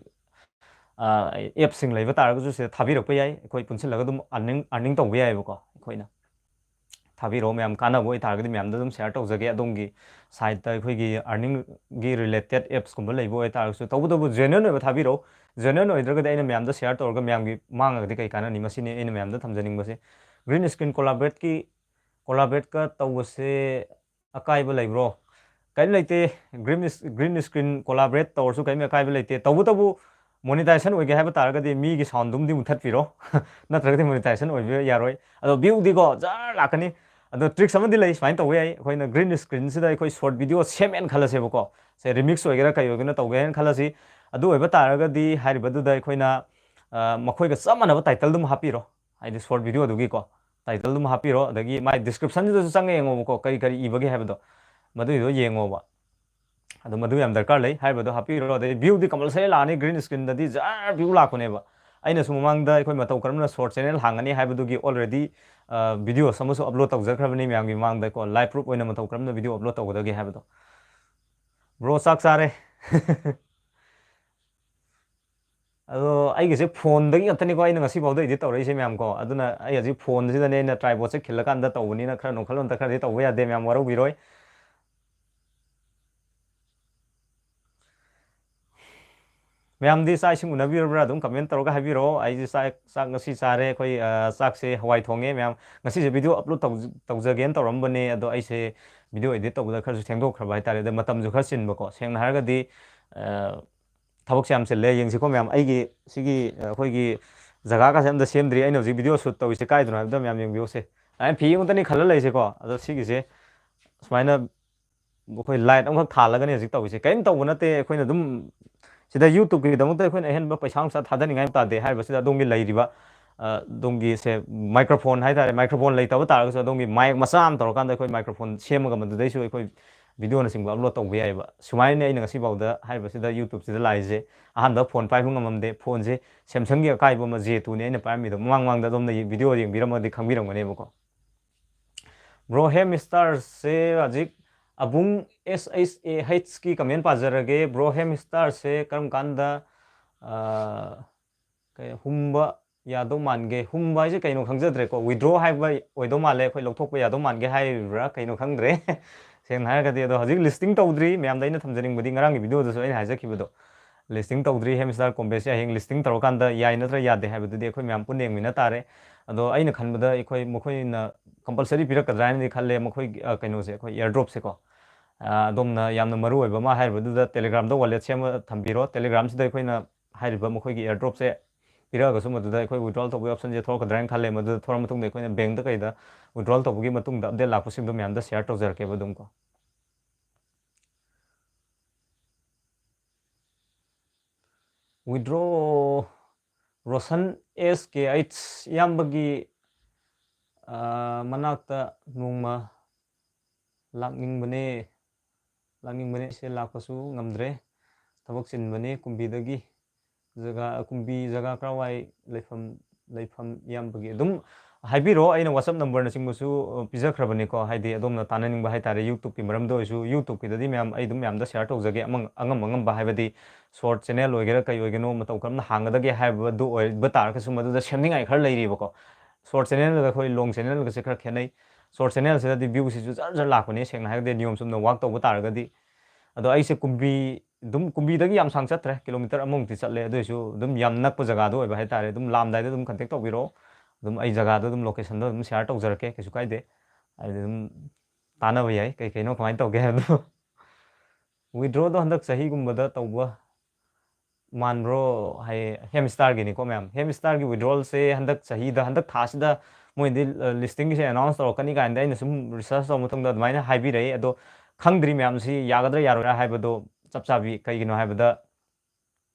ꯑ, ꯑꯦꯞꯁꯤꯡ ꯂꯩꯕ ꯇꯥꯔꯒꯁꯨ ꯁꯤꯗ ꯊꯥꯕꯤꯔꯛꯄ ꯌꯥꯏ꯫ ꯑꯩꯈꯣꯏ ꯄꯨꯟꯁꯤꯜꯂꯒ ꯑꯗꯨꯝ ꯑꯥꯔꯅꯤꯡ, ꯑꯥꯔꯅꯤꯡ ꯇꯧꯕ ꯌꯥꯏꯑꯕꯀꯣ ꯑꯩꯈꯣꯏꯅ꯫ ꯊꯥꯕꯤꯔꯛꯑꯣ ꯃꯌꯥꯝ, ꯀꯥꯟꯅꯕ ꯑꯣꯏꯇꯥꯔꯒꯗꯤ ꯃꯌꯥꯝꯗ ꯑꯗꯨꯝ ꯁꯤꯌꯔ ꯇꯧꯖꯒꯦ꯫ ꯑꯗꯣꯝꯒꯤ ꯁꯥꯏꯠꯇ ꯑꯩꯈꯣꯏꯒꯤ ꯑꯥꯔꯅꯤꯡꯒꯤ ꯔꯤꯂꯦꯇꯦꯠ ꯑꯦꯞꯁꯀꯨꯝꯕ ꯂꯩꯕ ꯑꯣꯏꯇꯥꯔꯒꯁꯨ, ꯇꯧꯕꯇꯕꯨ ꯖꯦꯅꯨꯏꯟ ꯑꯣꯏꯕ ꯊꯥꯕꯤꯔꯛꯑꯣ꯫ ꯖꯦꯅꯨꯏꯟ ꯑꯣꯏꯗ꯭ꯔꯒꯗꯤ ꯑꯩꯅ ꯃꯌꯥꯝꯗ ꯁꯤꯌꯔ ꯇꯧꯔꯒ ꯃꯌꯥꯝꯒꯤ ꯃꯥꯡꯉꯒꯗꯤ ꯀꯩ ꯀꯥꯟꯅꯅꯤ? ꯃꯁꯤꯅꯤ ꯑꯩꯅ ꯃꯌꯥꯝꯗ ꯊꯝꯖꯅꯤꯡꯕꯁꯦ꯫ ꯒ꯭ꯔꯤꯟ ꯁ꯭ꯀ꯭ꯔꯤꯟ ꯀꯣꯂꯥꯕ꯭ꯔꯦꯠꯀꯤ, ꯀꯣꯂꯥꯕ꯭ꯔꯦꯠꯀ ꯇꯧꯕꯁꯦ ꯑꯀꯥꯏꯕ ꯂꯩꯕ꯭ꯔꯣ? ꯀꯔꯤꯝ ꯂꯩꯇꯦ꯫ ꯒ꯭ꯔꯤꯟ ꯏꯁ-, ꯒ꯭ꯔꯤꯟ ꯁ꯭ꯀ꯭ꯔꯤꯟ ꯀꯣꯂꯥꯕ꯭ꯔꯦꯠ ꯇꯧꯔꯁꯨ ꯀꯔꯤꯝ ꯑꯀꯥꯏꯕ ꯂꯩꯇꯦ꯫ ꯇꯧꯕꯇꯕꯨ ꯃꯣꯅꯤꯇꯥꯏꯖꯦꯁꯟ ꯑꯣꯏꯒꯦ ꯍꯥꯏꯕ ꯇꯥꯔꯒꯗꯤ ꯃꯤꯒꯤ ꯁꯥꯎꯟꯗꯨꯝꯗꯤ ꯃꯨꯊꯠꯄꯤꯔꯣ꯫ ꯅꯠꯇ꯭ꯔꯒꯗꯤ ꯃꯣꯅꯤꯇꯥꯏꯖꯦꯁꯟ ꯑꯣꯏꯕ ꯌꯥꯔꯣꯏ꯫ ꯑꯗꯣ ꯚ꯭ꯌꯨꯗꯤꯀꯣ ꯖꯔ ꯂꯥꯛꯀꯅꯤ꯫ ꯑꯗꯣ ꯇ꯭ꯔꯤꯛꯁ ꯑꯃꯗꯤ ꯂꯩ, ꯁꯨꯃꯥꯏꯅ ꯇꯧꯕ ꯌꯥꯏ꯫ ꯑꯩꯈꯣꯏꯅ ꯒ꯭ꯔꯤꯟ ꯁ꯭ꯀ꯭ꯔꯤꯟꯁꯤꯗ ꯑꯩꯈꯣꯏ ꯁꯣꯔꯠ ꯚꯤꯗꯤꯑꯣ ꯁꯦꯝꯃꯦꯅ ꯈꯜꯂꯁꯦꯕꯀꯣ꯫ ꯁꯦ ꯔꯤꯃꯤꯛꯁ ꯑꯣꯏꯒꯦꯔꯥ ꯀꯩ ꯑꯣꯏꯒꯦꯔꯥ ꯇꯧꯒꯦ ꯍꯥꯏꯅ ꯈꯜꯂꯁꯤ꯫ ꯑꯗꯨ ꯑꯣꯏꯕ ꯇꯥꯔꯒꯗꯤ ꯍꯥꯏꯔꯤꯕꯗꯨꯗ ꯑꯩꯈꯣꯏꯅ, ꯑ, ꯃꯈꯣꯏꯒ ꯆꯞ ꯃꯥꯟꯅꯕ ꯇꯥꯏꯇꯜꯗꯨꯝ ꯍꯥꯞꯄꯤꯔꯣ꯫ ꯍꯥꯏꯗꯤ ꯁꯣꯔꯠ ꯚꯤꯗꯤꯑꯣꯗꯨꯒꯤꯀꯣ ꯇꯥꯏꯇꯜꯗꯨꯝ ꯍꯥꯞꯄꯤꯔꯣ, ꯑꯗꯒꯤ ꯃꯥꯏ ꯗꯤꯁꯀ꯭ꯔꯤꯞꯁꯟꯗꯨꯗꯁꯨ ꯆꯪꯉ ꯌꯦꯡꯉꯣꯕꯀꯣ, ꯀꯔꯤ ꯀꯔꯤ ꯏꯕꯒꯦ ꯍꯥꯏꯕꯗꯣ, ꯃꯗꯨꯏꯗꯣ ꯌꯦꯡꯉꯣꯕ꯫ ꯑꯗꯣ ꯃꯗꯨ ꯌꯥꯝ ꯗꯔꯀꯥꯔ ꯂꯩ꯫ ꯍꯥꯏꯔꯤꯕꯗꯣ ꯍꯥꯞꯄꯤꯔꯣ꯫ ꯑꯗꯩ view ꯗꯤ compulsory ꯂꯥꯛꯑꯅꯤ, green screen ꯗꯗꯤ ꯖꯔ view ꯂꯥꯛꯄꯅꯦꯕ꯫ ꯑꯩꯅꯁꯨ ꯃꯃꯥꯡꯗ ꯑꯩꯈꯣꯏ ꯃꯇꯧ ꯀꯔꯝꯅ short channel ꯍꯥꯡꯒꯅꯤ ꯍꯥꯏꯕꯗꯨꯒꯤ already videos ꯑꯃꯁꯨ upload ꯇꯧꯖꯈ꯭ꯔꯕꯅꯤ ꯃꯌꯥꯝꯒꯤ ꯃꯃꯥꯡꯗꯀꯣ, live proof ꯑꯣꯏꯅ ꯃꯇꯧ ꯀꯔꯝꯅ video upload ꯇꯧꯒꯗꯒꯦ ꯍꯥꯏꯕꯗꯣ꯫ Bro, ꯆꯥꯛ ꯆꯥꯔꯦ꯫ ꯑꯗꯣ ꯑꯩꯒꯤꯁꯦ phone ꯗꯒꯤ ꯉꯥꯛꯇꯅꯤꯀꯣ ꯑꯩꯅ ꯉꯁꯤꯐꯥꯎꯗ edit ꯇꯧꯔꯛꯏꯁꯦ ꯃꯌꯥꯝ ꯀꯣ꯫ ꯑꯗꯨꯅ ꯑꯩ ꯍꯧꯖꯤꯛ phone ꯁꯤꯗꯅꯦ ꯑꯩꯅ tripod ꯁꯦ ꯈꯤꯜꯂꯀꯥꯟꯗ ꯇꯧꯕꯅꯤꯅ ꯈꯔ ꯅꯣꯛꯈꯠꯂꯣ, ꯑꯝꯇ ꯈꯔꯗꯤ ꯇꯧꯕ ꯌꯥꯗꯦ ꯃꯌꯥꯝ, ꯋꯥꯔꯧꯕꯤꯔꯣꯏ꯫ ꯃꯌꯥꯝꯗꯤ ꯆꯥꯛ ꯏꯁꯤꯡ ꯎꯅꯕꯤꯔꯕ꯭ꯔꯥ? ꯑꯗꯨꯝ comment ꯇꯧꯔꯒ ꯍꯥꯏꯕꯤꯔꯛꯑꯣ꯫ ꯑꯩꯁꯦ ꯆꯥꯛ, ꯆꯥꯛ ꯉꯁꯤ ꯆꯥꯔꯦ꯫ ꯑꯩꯈꯣꯏ, ꯑ, ꯆꯥꯛꯁꯦ ꯍꯋꯥꯏ ꯊꯣꯡꯉꯦ ꯃꯌꯥꯝ꯫ ꯉꯁꯤꯁꯦ video upload ꯇꯧ-, ꯇꯧꯖꯒꯦꯅ ꯇꯧꯔꯝꯕꯅꯦ, ꯑꯗꯣ ꯑꯩꯁꯦ video edit ꯇꯧꯕꯗ ꯈꯔꯁꯨ ꯊꯦꯡꯗꯣꯛꯈ꯭ꯔꯕ ꯍꯥꯏꯇꯥꯔꯦ꯫ ꯑꯗ ꯃꯇꯝꯁꯨ ꯈꯔ ꯆꯤꯟꯕꯀꯣ꯫ ꯁꯦꯡꯅ ꯍꯥꯏꯔꯒꯗꯤ, ꯑ, ꯊꯕꯛꯁꯦ ꯌꯥꯝ ꯆꯤꯜꯂꯦ꯫ ꯌꯦꯡꯁꯤꯀꯣ ꯃꯌꯥꯝ, ꯑꯩꯒꯤ ꯁꯤꯒꯤ, ꯑ, ꯑꯩꯈꯣꯏꯒꯤ ꯖꯒꯥꯒꯁꯦ ꯑꯝꯇ ꯁꯦꯝꯗ꯭ꯔꯤ꯫ ꯑꯩꯅ ꯍꯧꯖꯤꯛ video shoot ꯇꯧꯔꯤꯁꯦ ꯀꯥꯏꯗꯅꯣ ꯍꯥꯏꯕꯗꯣ ꯃꯌꯥꯝ ꯌꯦꯡꯕꯤꯌꯣꯁꯦ꯫ ꯑꯩ ꯐꯤ ꯑꯃꯇꯅꯤ ꯈꯜꯂ ꯂꯩꯁꯦꯀꯣ꯫ ꯑꯗꯣ ꯁꯤꯒꯤꯁꯦ ꯁꯨꯃꯥꯏꯅ ꯑꯩꯈꯣꯏ light ꯑꯃꯈꯛ ꯊꯥꯜꯂꯒꯅꯦ ꯍꯧꯖꯤꯛ ꯇꯧꯔꯤꯁꯦ꯫ ꯀꯔꯤꯝ ꯇꯧꯕ ꯅꯠꯇꯦ꯫ ꯑꯩꯈꯣꯏꯅ ꯑꯗꯨꯝ ꯁꯤꯗ YouTube ꯀꯤꯗꯃꯛꯇ ꯑꯩꯈꯣꯏꯅ ꯑꯍꯦꯟꯕ ꯄꯩꯁꯥ ꯅꯨꯡꯁꯥ ꯊꯥꯗꯅꯤꯡꯉꯥꯏ ꯇꯥꯗꯦ꯫ ꯍꯥꯏꯔꯤꯕꯁꯤꯗ ꯑꯗꯣꯝꯒꯤ ꯂꯩꯔꯤꯕ, ꯑ, ꯑꯗꯣꯝꯒꯤ ꯁꯦ microphone ꯍꯥꯏꯇꯥꯔꯦ, microphone ꯂꯩꯇꯕ ꯇꯥꯔꯒꯁꯨ ꯑꯗꯣꯝꯒꯤ mic ꯃꯆꯥ ꯑꯃ ꯇꯧꯔꯀꯥꯟꯗ ꯑꯩꯈꯣꯏ microphone ꯁꯦꯝꯃꯒ ꯃꯗꯨꯗꯩꯁꯨ ꯑꯩꯈꯣꯏ videoꯅꯆꯤꯡꯕ upload ꯇꯧꯕ ꯌꯥꯏꯑꯕ꯫ ꯁꯨꯃꯥꯏꯅꯅꯦ ꯑꯩꯅ ꯉꯁꯤꯐꯥꯎꯗ ꯍꯥꯏꯔꯤꯕꯁꯤꯗ YouTubeꯁꯤꯗ ꯂꯥꯛꯏꯁꯦ꯫ ꯑꯍꯥꯟꯕ phone ꯄꯥꯏꯕ ꯉꯝꯃꯝꯗꯦ꯫ Phoneꯁꯦ Samsungꯒꯤ ꯑꯀꯥꯏꯕ ꯑꯃ J twoꯅꯦ ꯑꯩꯅ ꯄꯥꯏꯔꯝꯃꯤꯗꯣ꯫ ꯃꯃꯥꯡ ꯃꯃꯥꯡꯗ ꯑꯗꯣꯝꯅ video ꯌꯦꯡꯕꯤꯔꯝꯃꯒꯗꯤ ꯈꯪꯕꯤꯔꯝꯒꯅꯦꯕꯀꯣ꯫ Bro, ꯍꯦꯝ ꯁ꯭ꯇꯥꯔꯁꯦ ꯍꯧꯖꯤꯛ ꯑꯕꯨꯡ S H A Hꯀꯤ comment ꯄꯥꯖꯔꯒꯦ꯫ Bro, ꯍꯦꯝ ꯁ꯭ꯇꯥꯔꯁꯦ ꯀꯔꯝ ꯀꯥꯟꯗ, ꯑ, ꯀꯩ, ꯍꯨꯝꯕ ꯌꯥꯗꯧ ꯃꯥꯟꯒꯦ? ꯍꯨꯝꯕ ꯍꯥꯏꯁꯦ ꯀꯩꯅꯣ ꯈꯪꯖꯗ꯭ꯔꯦꯀꯣ꯫ Withdraw ꯍꯥꯏꯕ ꯑꯣꯏꯗꯧ ꯃꯥꯜꯂꯦ꯫ ꯑꯩꯈꯣꯏ ꯂꯧꯊꯣꯛꯄ ꯌꯥꯗꯧ ꯃꯥꯟꯒꯦ ꯍꯥꯏꯔꯤꯕ꯭ꯔꯥ ꯀꯩꯅꯣ ꯈꯪꯗ꯭ꯔꯦ꯫ ꯁꯦꯡꯅ ꯍꯥꯏꯔꯒꯗꯤ꯫ ꯑꯗꯣ ꯍꯧꯖꯤꯛ listing ꯇꯧꯗ꯭ꯔꯤ꯫ ꯃꯌꯥꯝꯗ ꯑꯩꯅ ꯊꯝꯖꯅꯤꯡꯕꯗꯤ ꯉꯔꯥꯡꯒꯤ videoꯗꯁꯨ ꯑꯩꯅ ꯍꯥꯏꯖꯈꯤꯕꯗꯣ, listing ꯇꯧꯗ꯭ꯔꯤ꯫ ꯍꯦꯝ ꯁ꯭ꯇꯥꯔ ꯀꯣꯝꯕꯦꯁꯁꯦ ꯍꯌꯦꯡ listing ꯇꯧꯔꯀꯥꯟꯗ ꯌꯥꯏ ꯅꯠꯇ꯭ꯔ ꯌꯥꯗꯦ ꯍꯥꯏꯕꯗꯨꯗꯤ ꯑꯩꯈꯣꯏ ꯃꯌꯥꯝ ꯄꯨꯟꯅ ꯌꯦꯡꯃꯤꯟꯅ ꯇꯥꯔꯦ꯫ ꯑꯗꯣ ꯑꯩꯅ ꯈꯟꯕꯗ ꯑꯩꯈꯣꯏ ꯃꯈꯣꯏꯅ compulsory ꯄꯤꯔꯛꯀꯗ꯭ꯔꯥ ꯍꯥꯏꯅꯗꯤ ꯈꯜꯂꯦ꯫ ꯃꯈꯣꯏꯒꯤ, ꯑ, ꯀꯩꯅꯣꯁꯦ, ꯑꯩꯈꯣꯏ airdropꯁꯦꯀꯣ꯫ ꯑ, ꯑꯗꯣꯝꯅ ꯌꯥꯝꯅ ꯃꯔꯨ ꯑꯣꯏꯕ ꯑꯃ ꯍꯥꯏꯔꯤꯕꯗꯨꯗ Telegramꯗ wallet ꯁꯦꯝꯃ ꯊꯝꯕꯤꯔꯣ꯫ Telegramꯁꯤꯗ ꯑꯩꯈꯣꯏꯅ ꯍꯥꯏꯔꯤꯕ ꯃꯈꯣꯏꯒꯤ airdropꯁꯦ ꯄꯤꯔꯛꯑꯒꯁꯨ ꯃꯗꯨꯗ ꯑꯩꯈꯣꯏ withdrawal ꯇꯧꯕꯒꯤ optionꯁꯦ ꯊꯣꯛꯂꯛꯀꯗ꯭ꯔꯥ ꯍꯥꯏꯅ ꯈꯜꯂꯦ꯫ ꯃꯗꯨꯗ ꯊꯣꯛꯂꯛꯑ ꯃꯇꯨꯡꯗ ꯑꯩꯈꯣꯏꯅ bankꯇ ꯀꯩꯗ withdrawal ꯇꯧꯕꯒꯤ ꯃꯇꯨꯡꯗ update ꯂꯥꯛꯄꯁꯤꯡꯗꯣ ꯃꯌꯥꯝꯗ share ꯇꯧꯖꯔꯛꯀꯦꯕ ꯑꯗꯨꯝ ꯀꯣ꯫ Withdraw, Roshan S K H, ꯏꯌꯥꯝꯕꯒꯤ, ꯑ, ꯃꯅꯥꯛꯇ ꯅꯣꯡꯃ ꯂꯥꯛꯅꯤꯡꯕꯅꯦ꯫ ꯂꯥꯛꯅꯤꯡꯕꯅꯦ, ꯑꯩꯁꯦ ꯂꯥꯛꯄꯁꯨ ꯉꯝꯗ꯭ꯔꯦ, ꯊꯕꯛ ꯆꯤꯟꯕꯅꯦ꯫ ꯀꯨꯝꯕꯤꯗꯒꯤ ꯖꯒꯥ, ꯀꯨꯝꯕꯤ ꯖꯒꯥ ꯀꯔꯥꯏꯋꯥꯏ ꯂꯩꯐꯝ, ꯂꯩꯐꯝ ꯏꯌꯥꯝꯕꯒꯤ ꯑꯗꯨꯝ ꯍꯥꯏꯕꯤꯔꯛꯑꯣ꯫ ꯑꯩꯅ WhatsApp number ꯅꯆꯤꯡꯕꯁꯨ, ꯑ, ꯄꯤꯖꯈ꯭ꯔꯕꯅꯤꯀꯣ, ꯍꯥꯏꯗꯤ ꯑꯗꯣꯝꯅ ꯇꯥꯟꯅꯅꯤꯡꯕ ꯍꯥꯏꯇꯥꯔꯦ, YouTube-ꯀꯤ ꯃꯔꯝꯗ ꯑꯣꯏꯔꯁꯨ꯫ YouTube-ꯀꯤꯗꯗꯤ ꯃꯌꯥꯝ, ꯑꯩ ꯑꯗꯨꯝ ꯃꯌꯥꯝꯗ share ꯇꯧꯖꯒꯦ, ꯑꯃ-, ꯑꯉꯝ ꯑꯉꯝꯕ, ꯍꯥꯏꯕꯗꯤ short channel ꯑꯣꯏꯒꯦꯔꯥ ꯀꯩ ꯑꯣꯏꯒꯦꯅꯣ, ꯃꯇꯧ ꯀꯔꯝꯅ ꯍꯥꯡꯒꯗꯒꯦ ꯍꯥꯏꯕꯗꯨ ꯑꯣꯏꯕ ꯇꯥꯔꯒꯁꯨ, ꯃꯗꯨꯗ ꯁꯦꯝꯅꯤꯡꯉꯥꯏ ꯈꯔ ꯂꯩꯔꯤꯕꯀꯣ꯫ Short channel-ꯒ ꯑꯩꯈꯣꯏ long channel-ꯒꯁꯦ ꯈꯔ ꯈꯦꯠꯅꯩ꯫ Short channel-ꯁꯤꯗꯗꯤ view-ꯁꯤꯁꯨ ꯖꯔ ꯖꯔ ꯂꯥꯛꯄꯅꯦ, ꯁꯦꯡꯅ ꯍꯥꯏꯔꯒꯗꯤ, ꯅꯤꯌꯣꯝ ꯆꯨꯝꯅ work ꯇꯧꯕ ꯇꯥꯔꯒꯗꯤ꯫ ꯑꯗꯣ ꯑꯩꯁꯦ ꯀꯨꯝꯕꯤ, ꯑꯗꯨꯝ ꯀꯨꯝꯕꯤꯗꯒꯤ ꯌꯥꯝ ꯁꯥꯡ ꯆꯠꯇ꯭ꯔꯦ, kilometer ꯑꯃꯃꯨꯛꯇꯤ ꯆꯠꯂꯦ, ꯑꯗꯨ ꯑꯣꯏꯁꯨ ꯑꯗꯨꯝ ꯌꯥꯝ ꯅꯛꯄ ꯖꯒꯥꯗꯣ ꯑꯣꯏꯕ ꯍꯥꯏꯇꯥꯔꯦ꯫ ꯑꯗꯨꯝ ꯂꯥꯛꯑꯝꯗꯥꯏꯗ ꯑꯗꯨꯝ contact ꯇꯧꯕꯤꯔꯛꯑꯣ, ꯑꯗꯨꯝ ꯑꯩ ꯖꯒꯥꯗꯣ ꯑꯗꯨꯝ location-ꯗꯣ ꯑꯗꯨꯝ share ꯇꯧꯖꯔꯛꯀꯦ, ꯀꯩꯁꯨ ꯀꯥꯏꯗꯦ꯫ ꯍꯥꯏꯗꯤ ꯑꯗꯨꯝ ꯇꯥꯟꯅꯕ ꯌꯥꯏ, ꯀꯩ ꯀꯩꯅꯣ ꯀꯃꯥꯏꯅ ꯇꯧꯒꯦ ꯍꯥꯏꯕꯗꯣ꯫ Withdraw-ꯗꯣ ꯍꯟꯗꯛ ꯆꯍꯤꯒꯨꯝꯕꯗ ꯇꯧꯕ ꯃꯥꯟꯕ꯭ꯔꯣ? ꯍꯥꯏ, Hamstar-ꯒꯤꯅꯤꯀꯣ ꯃꯌꯥꯝ, Hamstar-ꯒꯤ withdrawal-ꯁꯦ ꯍꯟꯗꯛ ꯆꯍꯤꯗ, ꯍꯟꯗꯛ ꯊꯥꯁꯤꯗ ꯃꯣꯏꯗꯤ, ꯑ, listing-ꯒꯤꯁꯦ announce ꯇꯧꯔꯛꯀꯅꯤ ꯀꯥꯏꯅꯗꯤ ꯑꯩꯅ ꯁꯨꯝ research ꯇꯧꯕ ꯃꯇꯝꯗ ꯑꯗꯨꯃꯥꯏꯅ ꯍꯥꯏꯕꯤꯔꯛꯏ꯫ ꯑꯗꯣ ꯈꯪꯗ꯭ꯔꯤ ꯃꯌꯥꯝꯁꯤ ꯌꯥꯒꯗ꯭ꯔꯥ ꯌꯥꯔꯣꯏꯗ꯭ꯔꯥ ꯍꯥꯏꯕꯗꯣ ꯆꯞ ꯆꯥꯕꯤ꯫ ꯀꯩꯒꯤꯅꯣ ꯍꯥꯏꯕꯗ,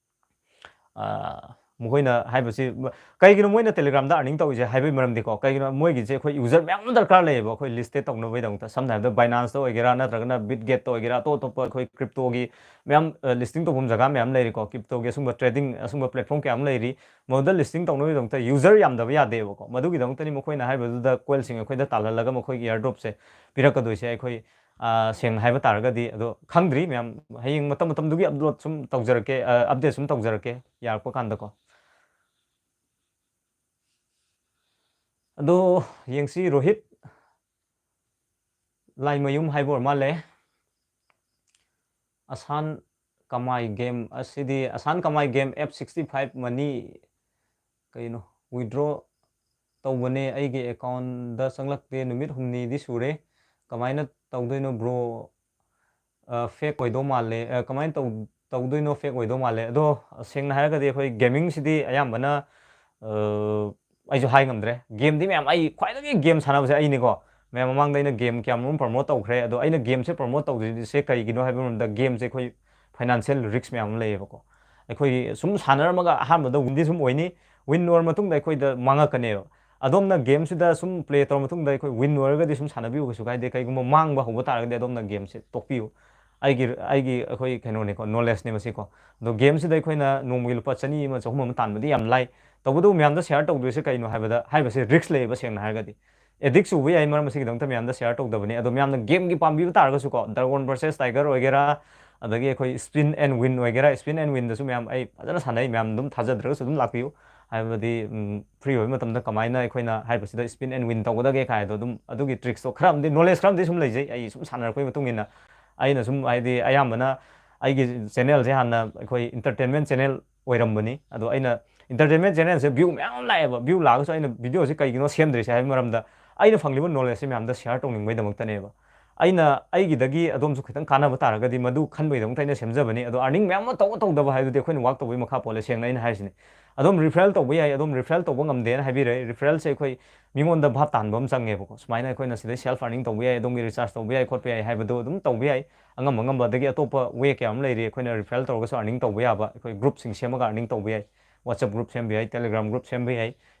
ꯑ, ꯃꯈꯣꯏꯅ ꯍꯥꯏꯕꯁꯤ, ꯀꯩꯒꯤꯅꯣ ꯃꯣꯏꯅ Telegram-ꯗ earning ꯇꯧꯔꯤꯁꯦ ꯍꯥꯏꯕꯒꯤ ꯃꯔꯝꯗꯤꯀꯣ, ꯀꯩꯒꯤꯅꯣ ꯃꯣꯏꯒꯤꯁꯦ ꯑꯩꯈꯣꯏ user ꯃꯌꯥꯝ ꯑꯃ ꯗꯔꯀꯥꯔ ꯂꯩꯌꯦꯕ, ꯑꯩꯈꯣꯏ listed ꯇꯧꯅꯕꯒꯤꯗꯃꯛꯇ꯫ ꯁꯝꯅ ꯍꯥꯏꯔꯕꯗ Binance-ꯇ ꯑꯣꯏꯒꯦꯔꯥ, ꯅꯠꯇ꯭ꯔꯒꯅ Bitget-ꯇ ꯑꯣꯏꯒꯦꯔꯥ, ꯑꯇꯣꯞ ꯑꯇꯣꯞꯄ ꯑꯩꯈꯣꯏ crypto-ꯒꯤ ꯃꯌꯥꯝ, ꯑ, listing ꯇꯧꯐꯝ ꯖꯒꯥ ꯃꯌꯥꯝ ꯂꯩꯔꯤꯀꯣ, crypto-ꯒꯤ ꯑꯁꯨꯝꯕ trading, ꯑꯁꯨꯝꯕ platform ꯀꯌꯥ ꯑꯃ ꯂꯩꯔꯤ꯫ ꯃꯗꯨꯗ listing ꯇꯧꯅꯕꯒꯤꯗꯃꯛꯇ user ꯌꯥꯝꯗꯕ ꯌꯥꯗꯦꯕꯀꯣ꯫ ꯃꯗꯨꯒꯤꯗꯃꯛꯇꯅꯤ ꯃꯈꯣꯏꯅ ꯍꯥꯏꯕꯗꯨꯗ coin-ꯁꯤꯡ ꯑꯩꯈꯣꯏꯗ ꯇꯥꯜꯍꯜꯂꯒ ꯃꯈꯣꯏꯒꯤ airdrop-ꯁꯦ ꯄꯤꯔꯛꯀꯗꯣꯏꯁꯦ꯫ ꯑꯩꯈꯣꯏ, ꯑ, ꯁꯦꯡꯅ ꯍꯥꯏꯕ ꯇꯥꯔꯒꯗꯤ꯫ ꯑꯗꯣ ꯈꯪꯗ꯭ꯔꯤ ꯃꯌꯥꯝ, ꯍꯌꯦꯡ ꯃꯇꯝ ꯃꯇꯝꯗꯨꯒꯤ upload ꯁꯨꯝ ꯇꯧꯖꯔꯛꯀꯦ, ꯑ, update ꯁꯨꯝ ꯇꯧꯖꯔꯛꯀꯦ ꯌꯥꯔꯛꯄ ꯀꯥꯟꯗꯀꯣ꯫ ꯑꯗꯣ ꯌꯦꯡꯁꯤ, ꯔꯣꯍꯤꯠ ꯂꯥꯏꯃꯌꯨꯝ ꯍꯥꯏꯕ ꯑꯣꯏꯔ ꯃꯥꯜꯂꯦ꯫ ꯑꯁꯥꯟ ꯀꯃꯥꯏ game ꯑꯁꯤꯗꯤ, ꯑꯁꯥꯟ ꯀꯃꯥꯏ game F sixty five money ꯀꯩꯅꯣ, withdraw ꯇꯧꯕꯅꯦ, ꯑꯩꯒꯤ account-ꯗ ꯆꯪꯂꯛꯇꯦ, ꯅꯨꯃꯤꯠ ꯍꯨꯝꯅꯤꯗꯤ ꯁꯨꯔꯦ, ꯀꯃꯥꯏꯅ ꯇꯧꯗꯣꯏꯅꯣ bro? ꯑ, fake ꯑꯣꯏꯗꯧ ꯃꯥꯜꯂꯦ, ꯑ, ꯀꯃꯥꯏꯅ ꯇꯧ-, ꯇꯧꯗꯣꯏꯅꯣ? Fake ꯑꯣꯏꯗꯧ ꯃꯥꯜꯂꯦ꯫ ꯑꯗꯣ ꯁꯦꯡꯅ ꯍꯥꯏꯔꯒꯗꯤ ꯑꯩꯈꯣꯏ gaming-ꯁꯤꯗꯤ ꯑꯌꯥꯝꯕꯅ, ꯑ, ꯑꯩꯁꯨ ꯍꯥꯏ ꯉꯝꯗ꯭ꯔꯦ꯫ Game-ꯗꯤ ꯃꯌꯥꯝ, ꯑꯩ ꯈ꯭ꯋꯥꯏꯗꯒꯤ game ꯁꯥꯟꯅꯕꯁꯦ ꯑꯩꯅꯤꯀꯣ꯫ ꯃꯌꯥꯝ ꯃꯃꯥꯡꯗ ꯑꯩꯅ game ꯀꯌꯥꯃꯔꯨꯝ promote ꯇꯧꯈ꯭ꯔꯦ, ꯑꯗꯣ ꯑꯩꯅ game-ꯁꯦ promote ꯇꯧꯗ꯭ꯔꯤꯁꯦ ꯀꯩꯒꯤꯅꯣ ꯍꯥꯏꯕ ꯃꯇꯝꯗ, game-ꯁꯦ ꯑꯩꯈꯣꯏ financial risk ꯃꯌꯥꯝ ꯑꯃ ꯂꯩꯌꯦꯕꯀꯣ꯫ ꯑꯩꯈꯣꯏꯒꯤ ꯁꯨꯝ ꯁꯥꯟꯅꯔꯝꯃꯒ ꯑꯍꯥꯟꯕꯗ win-ꯗꯤ ꯁꯨꯝ ꯑꯣꯏꯅꯤ, win ꯑꯣꯏꯔ ꯃꯇꯨꯡꯗ ꯑꯩꯈꯣꯏꯗ ꯃꯥꯡꯉꯛꯀꯅꯦꯕ꯫ ꯑꯗꯣꯝꯅ game-ꯁꯤꯗ ꯁꯨꯝ play ꯇꯧꯔ ꯃꯇꯨꯡꯗ ꯑꯩꯈꯣꯏ win ꯑꯣꯏꯔꯒꯗꯤ ꯁꯨꯝ ꯁꯥꯟꯅꯕꯤꯌꯨ, ꯀꯩꯁꯨ ꯀꯥꯏꯗꯦ꯫ ꯀꯩꯒꯨꯝꯕ ꯃꯥꯡꯕ ꯍꯧꯕ ꯇꯥꯔꯒꯗꯤ ꯑꯗꯣꯝꯅ game-ꯁꯦ ꯇꯣꯛꯄꯤꯌꯨ꯫ ꯑꯩꯒꯤ ꯑꯩꯒꯤ ꯑꯩꯈꯣꯏ ꯀꯩꯅꯣꯅꯤꯀꯣ, ꯅꯣꯂꯦꯖꯅꯦ ꯃꯁꯤꯀꯣ꯫ ꯑꯗꯣ ꯒꯦꯝꯁꯤꯗ ꯑꯩꯈꯣꯏꯅ ꯅꯣꯡꯃꯒꯤ ꯂꯨꯄꯥ ꯆꯅꯤ ꯑꯃ ꯆꯍꯨꯝ ꯑꯃ ꯇꯥꯟꯕꯗꯤ ꯌꯥꯝ ꯂꯥꯏ꯫ ꯇꯧꯕꯇꯕꯨ ꯃꯌꯥꯝꯗ ꯁꯤꯌꯥꯔ ꯇꯧꯗꯣꯏꯁꯦ ꯀꯩꯅꯣ ꯍꯥꯏꯕꯗ, ꯍꯥꯏꯕꯁꯦ ꯔꯤꯛꯁ ꯂꯩꯌꯦꯕ, ꯁꯦꯡꯅ ꯍꯥꯏꯔꯒꯗꯤ꯫ ꯑꯦꯗꯤꯛ ꯆꯨꯕ ꯌꯥꯏ, ꯃꯔꯝ ꯑꯁꯤꯒꯤꯗꯃꯛꯇ ꯃꯌꯥꯝꯗ ꯁꯤꯌꯥꯔ ꯇꯧꯗꯕꯅꯤ꯫ ꯑꯗꯣ ꯃꯌꯥꯝꯅ ꯒꯦꯝꯒꯤ ꯄꯥꯝꯕꯤꯕ ꯇꯥꯔꯒꯁꯨꯀꯣ, ꯗ꯭ꯔꯥꯒꯣꯟ ꯚꯔꯁꯦꯁ ꯇꯥꯏꯒꯔ ꯑꯣꯏꯒꯦꯔꯥ, ꯑꯗꯒꯤ ꯑꯩꯈꯣꯏ ꯁ꯭ꯄꯤꯟ ꯑꯦꯟ ꯋꯤꯟ ꯑꯣꯏꯒꯦꯔꯥ, ꯁ꯭ꯄꯤꯟ ꯑꯦꯟ ꯋꯤꯟꯗꯁꯨ ꯃꯌꯥꯝ ꯑꯩ ꯐꯖꯅ ꯁꯥꯟꯅꯩ, ꯃꯌꯥꯝ ꯑꯗꯨꯝ ꯊꯥꯖꯗ꯭ꯔꯒꯁꯨ ꯑꯗꯨꯝ ꯂꯥꯛꯄꯤꯌꯨ꯫ ꯍꯥꯏꯕꯗꯤ ꯐ꯭ꯔꯤ ꯑꯣꯏꯕ ꯃꯇꯝꯗ ꯀꯃꯥꯏꯅ ꯑꯩꯈꯣꯏꯅ ꯍꯥꯏꯔꯤꯕꯁꯤꯗ ꯁ꯭ꯄꯤꯟ ꯑꯦꯟ ꯋꯤꯟ ꯇꯧꯒꯗꯒꯦ ꯀꯥꯏꯗꯣ, ꯑꯗꯨꯝ ꯑꯗꯨꯒꯤ ꯇ꯭ꯔꯤꯛꯁꯇꯣ ꯈꯔ ꯑꯃꯗꯤ, ꯅꯣꯂꯦꯖ ꯈꯔ ꯑꯃꯗꯤ ꯁꯨꯝ ꯂꯩꯖꯩ ꯑꯩ ꯁꯨꯝ ꯁꯥꯟꯅꯔꯛꯄꯒꯤ ꯃꯇꯨꯡ ꯏꯟꯅ꯫ ꯑꯩꯅ ꯁꯨꯝ ꯍꯥꯏꯗꯤ ꯑꯌꯥꯝꯕꯅ ꯑꯩꯒꯤ ꯆꯦꯅꯦꯜꯁꯦ ꯍꯥꯟꯅ ꯑꯩꯈꯣꯏ ꯏꯟꯇꯔꯇꯦꯟꯃꯦꯟ ꯆꯦꯅꯦꯜ ꯑꯣꯏꯔꯝꯕꯅꯤ꯫ ꯑꯗꯣ ꯑꯩꯅ ꯏꯟꯇꯔꯇꯦꯟꯃꯦꯟ ꯆꯦꯅꯦꯜꯁꯦ ꯚ꯭ꯌꯨ ꯃꯌꯥꯝ ꯑꯃ ꯂꯥꯛꯑꯦꯕ, ꯚ꯭ꯌꯨ ꯂꯥꯛꯑꯒꯁꯨ ꯑꯩꯅ ꯚꯤꯗꯤꯑꯣꯁꯦ ꯀꯩꯒꯤꯅꯣ ꯁꯦꯝꯗ꯭ꯔꯤꯁꯦ ꯍꯥꯏꯕ ꯃꯔꯝꯗ, ꯑꯩꯅ ꯐꯪꯂꯤꯕ ꯅꯣꯂꯦꯖꯁꯦ ꯃꯌꯥꯝꯗ ꯁꯤꯌꯥꯔ ꯇꯧꯅꯤꯡꯕꯩꯗꯃꯛꯇꯅꯦꯕ꯫ ꯑꯩꯅ ꯑꯩꯒꯤꯗꯒꯤ ꯑꯗꯣꯝꯁꯨ ꯈꯤꯇꯪ ꯀꯥꯟꯅꯕ ꯇꯥꯔꯒꯗꯤ ꯃꯗꯨ ꯈꯟꯕꯒꯤꯗꯃꯛꯇ ꯑꯩꯅ ꯁꯦꯝꯖꯕꯅꯤ꯫ ꯑꯗꯣ ꯑꯥꯔꯅꯤꯡ ꯃꯌꯥꯝ ꯑꯃ ꯇꯧꯕ ꯇꯧꯗꯕ ꯍꯥꯏꯗꯨꯗꯤ ꯑꯩꯈꯣꯏꯅ ꯋꯥꯛ ꯇꯧꯕꯒꯤ ꯃꯈꯥ ꯄꯣꯜꯂꯦ, ꯁꯦꯡꯅ ꯑꯩꯅ ꯍꯥꯏꯔꯤꯁꯤꯅꯤ꯫ ꯑꯗꯣꯝ ꯔꯤꯐꯔꯦꯜ ꯇꯧꯕ ꯌꯥꯏ, ꯑꯗꯣꯝ ꯔꯤꯐꯔꯦꯜ ꯇꯧꯕ ꯉꯝꯗꯦꯅ ꯍꯥꯏꯕꯤꯔꯦ꯫ ꯔꯤꯐꯔꯦꯜꯁꯦ ꯑꯩꯈꯣꯏ ꯃꯤꯉꯣꯟꯗ ꯚꯥꯞ ꯇꯥꯍꯟꯕ ꯑꯃ ꯆꯪꯉꯦꯕꯀꯣ꯫ ꯁꯨꯃꯥꯏꯅ ꯑꯩꯈꯣꯏꯅ ꯁꯤꯗꯩ ꯁꯦꯜꯐ ꯑꯥꯔꯅꯤꯡ ꯇꯧꯕ ꯌꯥꯏ, ꯑꯗꯣꯝꯒꯤ ꯔꯤꯆꯥꯔꯖ ꯇꯧꯕ ꯌꯥꯏ, ꯈꯣꯠꯄ ꯌꯥꯏ ꯍꯥꯏꯕꯗꯣ ꯑꯗꯨꯝ ꯇꯧꯕ ꯌꯥꯏ꯫ ꯑꯉꯝ ꯑꯉꯝꯕ, ꯑꯗꯒꯤ ꯑꯇꯣꯞꯄ ꯋꯦ ꯀꯌꯥ ꯑꯃ ꯂꯩꯔꯤ, ꯑꯩꯈꯣꯏꯅ ꯔꯤꯐꯔꯦꯜ ꯇꯧꯔꯒꯁꯨ ꯑꯥꯔꯅꯤꯡ ꯇꯧꯕ ꯌꯥꯕ꯫ ꯑꯩꯈꯣꯏ ꯒ꯭ꯔꯨꯞꯁꯤꯡ ꯁꯦꯝꯃꯒ ꯑꯥꯔꯅꯤꯡ ꯇꯧꯕ ꯌꯥꯏ, ꯋꯥꯆꯞ ꯒ꯭ꯔꯨꯞ ꯁꯦꯝꯕ ꯌꯥꯏ, ꯇꯦꯂꯤꯒ꯭ꯔꯥꯝ ꯒ꯭ꯔꯨꯞ ꯁꯦꯝꯕ ꯌꯥꯏ,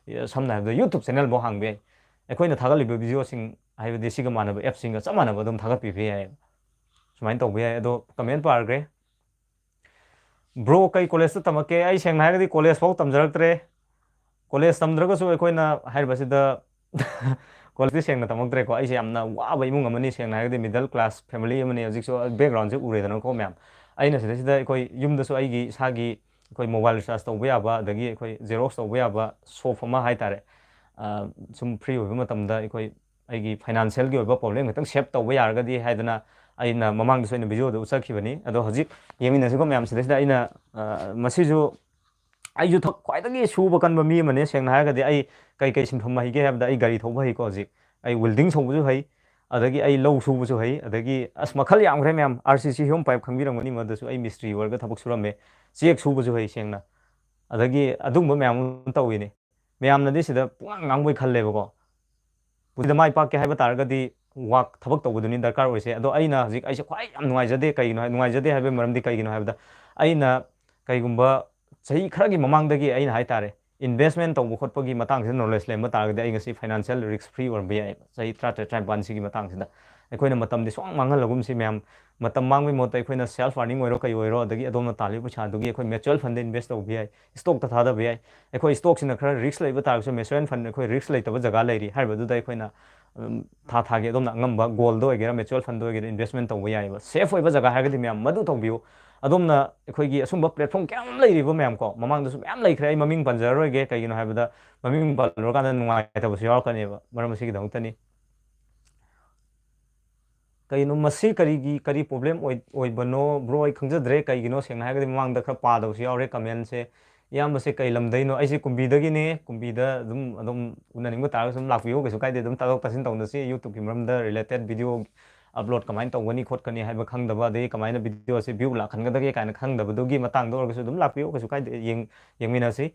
ꯁꯝꯅ ꯍꯥꯏꯔꯕꯗ ꯌꯨꯇꯨꯕ ꯆꯦꯅꯦꯜꯐꯥꯎ ꯍꯥꯡꯕ ꯌꯥꯏ꯫ ꯑꯩꯈꯣꯏꯅ ꯊꯥꯒꯠꯂꯤꯕ ꯚꯤꯗꯤꯑꯣꯁꯤꯡ, ꯍꯥꯏꯕꯗꯤ ꯁꯤꯒ ꯃꯥꯟꯅꯕ ꯑꯦꯞꯁꯤꯡꯒ ꯆꯞ ꯃꯥꯟꯅꯕ ꯑꯗꯨꯝ ꯊꯥꯒꯠꯄꯤꯕ ꯌꯥꯏ꯫ ꯁꯨꯃꯥꯏꯅ ꯇꯧꯕ ꯌꯥꯏ꯫ ꯑꯗꯣ ꯀꯃꯦꯟ ꯄꯥꯔꯒꯦ꯫ ꯕ꯭ꯔꯣ, ꯀꯩ ꯀꯣꯂꯦꯖꯇ ꯇꯝꯃꯛꯀꯦ? ꯑꯩ ꯁꯦꯡꯅ ꯍꯥꯏꯔꯒꯗꯤ ꯀꯣꯂꯦꯖ ꯐꯥꯎ ꯇꯝꯖꯔꯛꯇ꯭ꯔꯦ꯫ ꯀꯣꯂꯦꯖ ꯇꯝꯗ꯭ꯔꯒꯁꯨ ꯑꯩꯈꯣꯏꯅ ꯍꯥꯏꯔꯤꯕꯁꯤꯗ ꯀꯣꯂꯦꯖꯇꯤ ꯁꯦꯡꯅ ꯇꯝꯃꯛꯇ꯭ꯔꯦꯀꯣ꯫ ꯑꯩꯁꯦ ꯌꯥꯝꯅ ꯋꯥꯕ ꯏꯃꯨꯡ ꯑꯃꯅꯤ, ꯁꯦꯡꯅ ꯍꯥꯏꯔꯒꯗꯤ ꯃꯤꯗꯜ ꯀ꯭ꯂꯥꯁ ꯐꯦꯃꯤꯂꯤ ꯑꯃꯅꯤ꯫ ꯍꯧꯖꯤꯛꯁꯨ ꯕꯦꯛꯒ꯭ꯔꯥꯎꯟꯁꯦ ꯎꯔꯦꯗꯅꯀꯣ ꯃꯌꯥꯝ꯫ ꯑꯩꯅ ꯁꯤꯗꯩꯁꯤꯗ ꯑꯩꯈꯣꯏ ꯌꯨꯝꯗꯁꯨ ꯑꯩꯒꯤ ꯏꯁꯥꯒꯤ ꯑꯩꯈꯣꯏ ꯃꯣꯕꯥꯏꯜ ꯔꯤꯆꯥꯔꯖ ꯇꯧꯕ ꯌꯥꯕ, ꯑꯗꯒꯤ ꯑꯩꯈꯣꯏ ꯖꯦꯔꯣꯛꯁ ꯇꯧꯕ ꯌꯥꯕ ꯁꯣꯞ ꯑꯃ ꯍꯥꯏꯇꯥꯔꯦ, ꯑ, ꯁꯨꯝ ꯐ꯭ꯔꯤ ꯑꯣꯏꯕ ꯃꯇꯝꯗ ꯑꯩꯈꯣꯏ ꯑꯩꯒꯤ ꯐꯥꯏꯅꯥꯟꯁꯤꯌꯦꯜꯒꯤ ꯑꯣꯏꯕ ꯄ꯭ꯔꯣꯕ꯭ꯂꯦꯝ ꯈꯤꯇꯪ ꯁꯦꯞ ꯇꯧꯕ ꯌꯥꯔꯒꯗꯤ ꯍꯥꯏꯗꯅ ꯑꯩꯅ ꯃꯃꯥꯡꯗꯁꯨ ꯑꯩꯅ ꯚꯤꯗꯤꯑꯣꯗ ꯎꯠꯆꯈꯤꯕꯅꯤ꯫ ꯑꯗꯣ ꯍꯧꯖꯤꯛ ꯌꯦꯡꯃꯤꯟꯅꯁꯤꯀꯣ ꯃꯌꯥꯝ꯫ ꯁꯤꯗꯩꯁꯤꯗ ꯑꯩꯅ, ꯑ, ꯃꯁꯤꯁꯨ ꯑꯩꯁꯨ ꯊꯕꯛ ꯈ꯭ꯋꯥꯏꯗꯒꯤ ꯁꯨꯕ ꯀꯟꯕ ꯃꯤ ꯑꯃꯅꯦ꯫ ꯁꯦꯡꯅ ꯍꯥꯏꯔꯒꯗꯤ ꯑꯩ ꯀꯩ ꯀꯩ ꯁꯤꯟꯐꯝ ꯍꯩꯒꯦ ꯍꯥꯏꯕꯗ ꯑꯩ ꯒꯥꯔꯤ ꯊꯧꯕ ꯍꯩꯀꯣ ꯍꯧꯖꯤꯛ꯫ ꯑꯩ ꯋꯤꯜꯗꯤꯡ ꯁꯧꯕꯁꯨ ꯍꯩ, ꯑꯗꯒꯤ ꯑꯩ ꯂꯧ ꯁꯨꯕꯁꯨ ꯍꯩ, ꯑꯗꯒꯤ ꯑꯁ ꯃꯈꯜ ꯌꯥꯝꯈ꯭ꯔꯦ ꯃꯌꯥꯝ꯫ ꯑꯥꯔ ꯁꯤ ꯁꯤ ꯍꯣꯝ ꯄꯥꯏꯞ ꯈꯪꯕꯤꯔꯝꯒꯅꯤ, ꯃꯗꯨꯁꯨ ꯑꯩ ꯃꯤꯁꯇ꯭ꯔꯤ ꯑꯣꯏꯔꯒ ꯊꯕꯛ ꯁꯨꯔꯝꯃꯦ꯫ ꯆꯦꯛ ꯁꯨꯕꯁꯨ ꯍꯩ ꯁꯦꯡꯅ꯫ ꯑꯗꯒꯤ ꯑꯗꯨꯒꯨꯝꯕ ꯃꯌꯥꯝ ꯑꯃ ꯇꯧꯋꯤꯅꯦ꯫ ꯃꯌꯥꯝꯅꯗꯤ ꯁꯤꯗ ꯄꯨꯡꯉꯥꯡ ꯉꯥꯡꯕꯩ ꯈꯜꯂꯦꯕꯀꯣ꯫ ꯄꯨꯟꯁꯤꯗ ꯃꯥꯏ ꯄꯥꯛꯀꯦ ꯍꯥꯏꯕ ꯇꯥꯔꯒꯗꯤ ꯋꯥꯛ, ꯊꯕꯛ ꯇꯧꯕꯗꯨꯅꯤ ꯗꯔꯀꯥꯔ ꯑꯣꯏꯁꯦ꯫ ꯑꯗꯣ ꯑꯩꯅ ꯍꯧꯖꯤꯛ ꯑꯩꯁꯦ ꯈ꯭ꯋꯥꯏ ꯌꯥꯝ ꯅꯨꯡꯉꯥꯏꯖꯗꯦ꯫ ꯀꯩꯒꯤꯅꯣ ꯍꯥꯏ, ꯅꯨꯡꯉꯥꯏꯖꯗꯦ ꯍꯥꯏꯕꯒꯤ ꯃꯔꯝꯗꯤ ꯀꯩꯒꯤꯅꯣ ꯍꯥꯏꯕꯗ, ꯑꯩꯅ ꯀꯩꯒꯨꯝꯕ ꯆꯍꯤ ꯈꯔꯒꯤ ꯃꯃꯥꯡꯗꯒꯤ ꯑꯩꯅ ꯍꯥꯏꯇꯥꯔꯦ, investment ꯇꯧꯕ ꯈꯣꯠꯄꯒꯤ ꯃꯇꯥꯡꯁꯤꯗ knowledge ꯂꯩꯔꯝꯕ ꯇꯥꯔꯒꯗꯤ ꯑꯩ ꯉꯁꯤ financial risk free ꯑꯣꯏꯔꯝꯕ ꯌꯥꯏꯑꯕ꯫ ꯆꯍꯤ ꯇꯔꯥꯇꯔꯦꯠ, ꯇꯔꯥꯅꯤꯄꯥꯟꯁꯤꯒꯤ ꯃꯇꯥꯡꯁꯤꯗ ꯑꯩꯈꯣꯏꯅ ꯃꯇꯝꯗꯤ ꯁꯨꯃꯥꯡ ꯃꯥꯡꯍꯜꯂꯒꯨꯝꯁꯤ ꯃꯌꯥꯝ꯫ ꯃꯇꯝ ꯃꯥꯡꯕꯒꯤ ꯃꯍꯨꯠꯇ ꯑꯩꯈꯣꯏꯅ self earning ꯑꯣꯏꯔꯣ ꯀꯩ ꯑꯣꯏꯔꯣ, ꯑꯗꯒꯤ ꯑꯗꯣꯝꯅ ꯇꯥꯜꯂꯤꯕ ꯄꯩꯁꯥꯗꯨꯒꯤ ꯑꯩꯈꯣꯏ mutual fundꯗ invest ꯇꯧꯕ ꯌꯥꯏ, stockꯇ ꯊꯥꯗꯕ ꯌꯥꯏ꯫ ꯑꯩꯈꯣꯏ stockꯁꯤꯅ ꯈꯔ risk ꯂꯩꯕ ꯇꯥꯔꯒꯁꯨ mutual fund ꯑꯩꯈꯣꯏ risk ꯂꯩꯇꯕ ꯖꯒꯥ ꯂꯩꯔꯤ ꯍꯥꯏꯔꯤꯕꯗꯨꯗ ꯑꯩꯈꯣꯏꯅ, ꯎꯝ, ꯊꯥ ꯊꯥꯒꯤ ꯑꯗꯣꯝꯅ ꯑꯉꯝꯕ goldꯗ ꯑꯣꯏꯒꯦꯔꯥ mutual fundꯗ ꯑꯣꯏꯒꯦꯔꯥ investment ꯇꯧꯕ ꯌꯥꯏꯑꯕ꯫ Safe ꯑꯣꯏꯕ ꯖꯒꯥ ꯍꯥꯏꯔꯒꯗꯤ ꯃꯌꯥꯝ ꯃꯗꯨ ꯇꯧꯕꯤꯌꯨ꯫ ꯑꯗꯣꯝꯅ ꯑꯩꯈꯣꯏꯒꯤ ꯑꯁꯨꯝꯕ platform ꯀꯌꯥ ꯑꯃ ꯂꯩꯔꯤꯕ ꯃꯌꯥꯝ ꯀꯣ, ꯃꯃꯥꯡꯗꯁꯨ ꯃꯌꯥꯝ ꯂꯩꯈ꯭ꯔꯦ, ꯑꯩ ꯃꯃꯤꯡ ꯄꯟꯖꯔꯔꯣꯏꯒꯦ, ꯀꯩꯒꯤꯅꯣ ꯍꯥꯏꯕꯗ ꯃꯃꯤꯡ ꯄꯜꯂꯨꯔꯀꯥꯟꯗ ꯅꯨꯡꯉꯥꯏꯇꯕꯁꯨ ꯌꯥꯎꯔꯛꯀꯅꯦꯕ, ꯃꯔꯝ ꯑꯁꯤꯒꯤꯗꯃꯛꯇꯅꯤ꯫ ꯀꯩꯅꯣ ꯃꯁꯤ ꯀꯔꯤꯒꯤ, ꯀꯔꯤ problem ꯑꯣꯏ-, ꯑꯣꯏꯕꯅꯣ bro? ꯑꯩ ꯈꯪꯖꯗ꯭ꯔꯦ꯫ ꯀꯩꯒꯤꯅꯣ, ꯁꯦꯡꯅ ꯍꯥꯏꯔꯒꯗꯤ ꯃꯃꯥꯡꯗ ꯈꯔ ꯄꯥꯗꯕꯁꯨ ꯌꯥꯎꯔꯦ commentꯁꯦ꯫ ꯏꯌꯥꯝꯕꯁꯦ ꯀꯩ ꯂꯝꯗꯩꯅꯣ? ꯑꯩꯁꯦ ꯀꯨꯝꯕꯤꯗꯒꯤꯅꯦ꯫ ꯀꯨꯝꯕꯤꯗ ꯑꯗꯨꯝ, ꯑꯗꯨꯝ ꯎꯅꯅꯤꯡꯕ ꯇꯥꯔꯒꯁꯨ ꯑꯗꯨꯝ ꯂꯥꯛꯄꯤꯌꯨ, ꯀꯩꯁꯨ ꯀꯥꯏꯗꯦ꯫ ꯑꯗꯨꯝ ꯇꯥꯊꯣꯛ ꯇꯥꯁꯤꯟ ꯇꯧꯅꯁꯤ꯫ YouTubeꯀꯤ ꯃꯔꯝꯗ related video upload ꯀꯃꯥꯏꯅ ꯇꯧꯒꯅꯤ ꯈꯣꯠꯀꯅꯤ ꯍꯥꯏꯕ ꯈꯪꯗꯕ, ꯑꯗꯒꯤ ꯀꯃꯥꯏꯅ videoꯁꯦ view ꯂꯥꯛꯍꯟꯒꯗꯒꯦ ꯀꯥꯏꯅ ꯈꯪꯗꯕꯗꯨꯒꯤ ꯃꯇꯥꯡꯗ ꯑꯣꯏꯔꯒꯁꯨ ꯑꯗꯨꯝ ꯂꯥꯛꯄꯤꯌꯨ, ꯀꯩꯁꯨ ꯀꯥꯏꯗꯦ꯫ ꯌꯦꯡ-, ꯌꯦꯡꯃꯤꯟꯅꯁꯤ꯫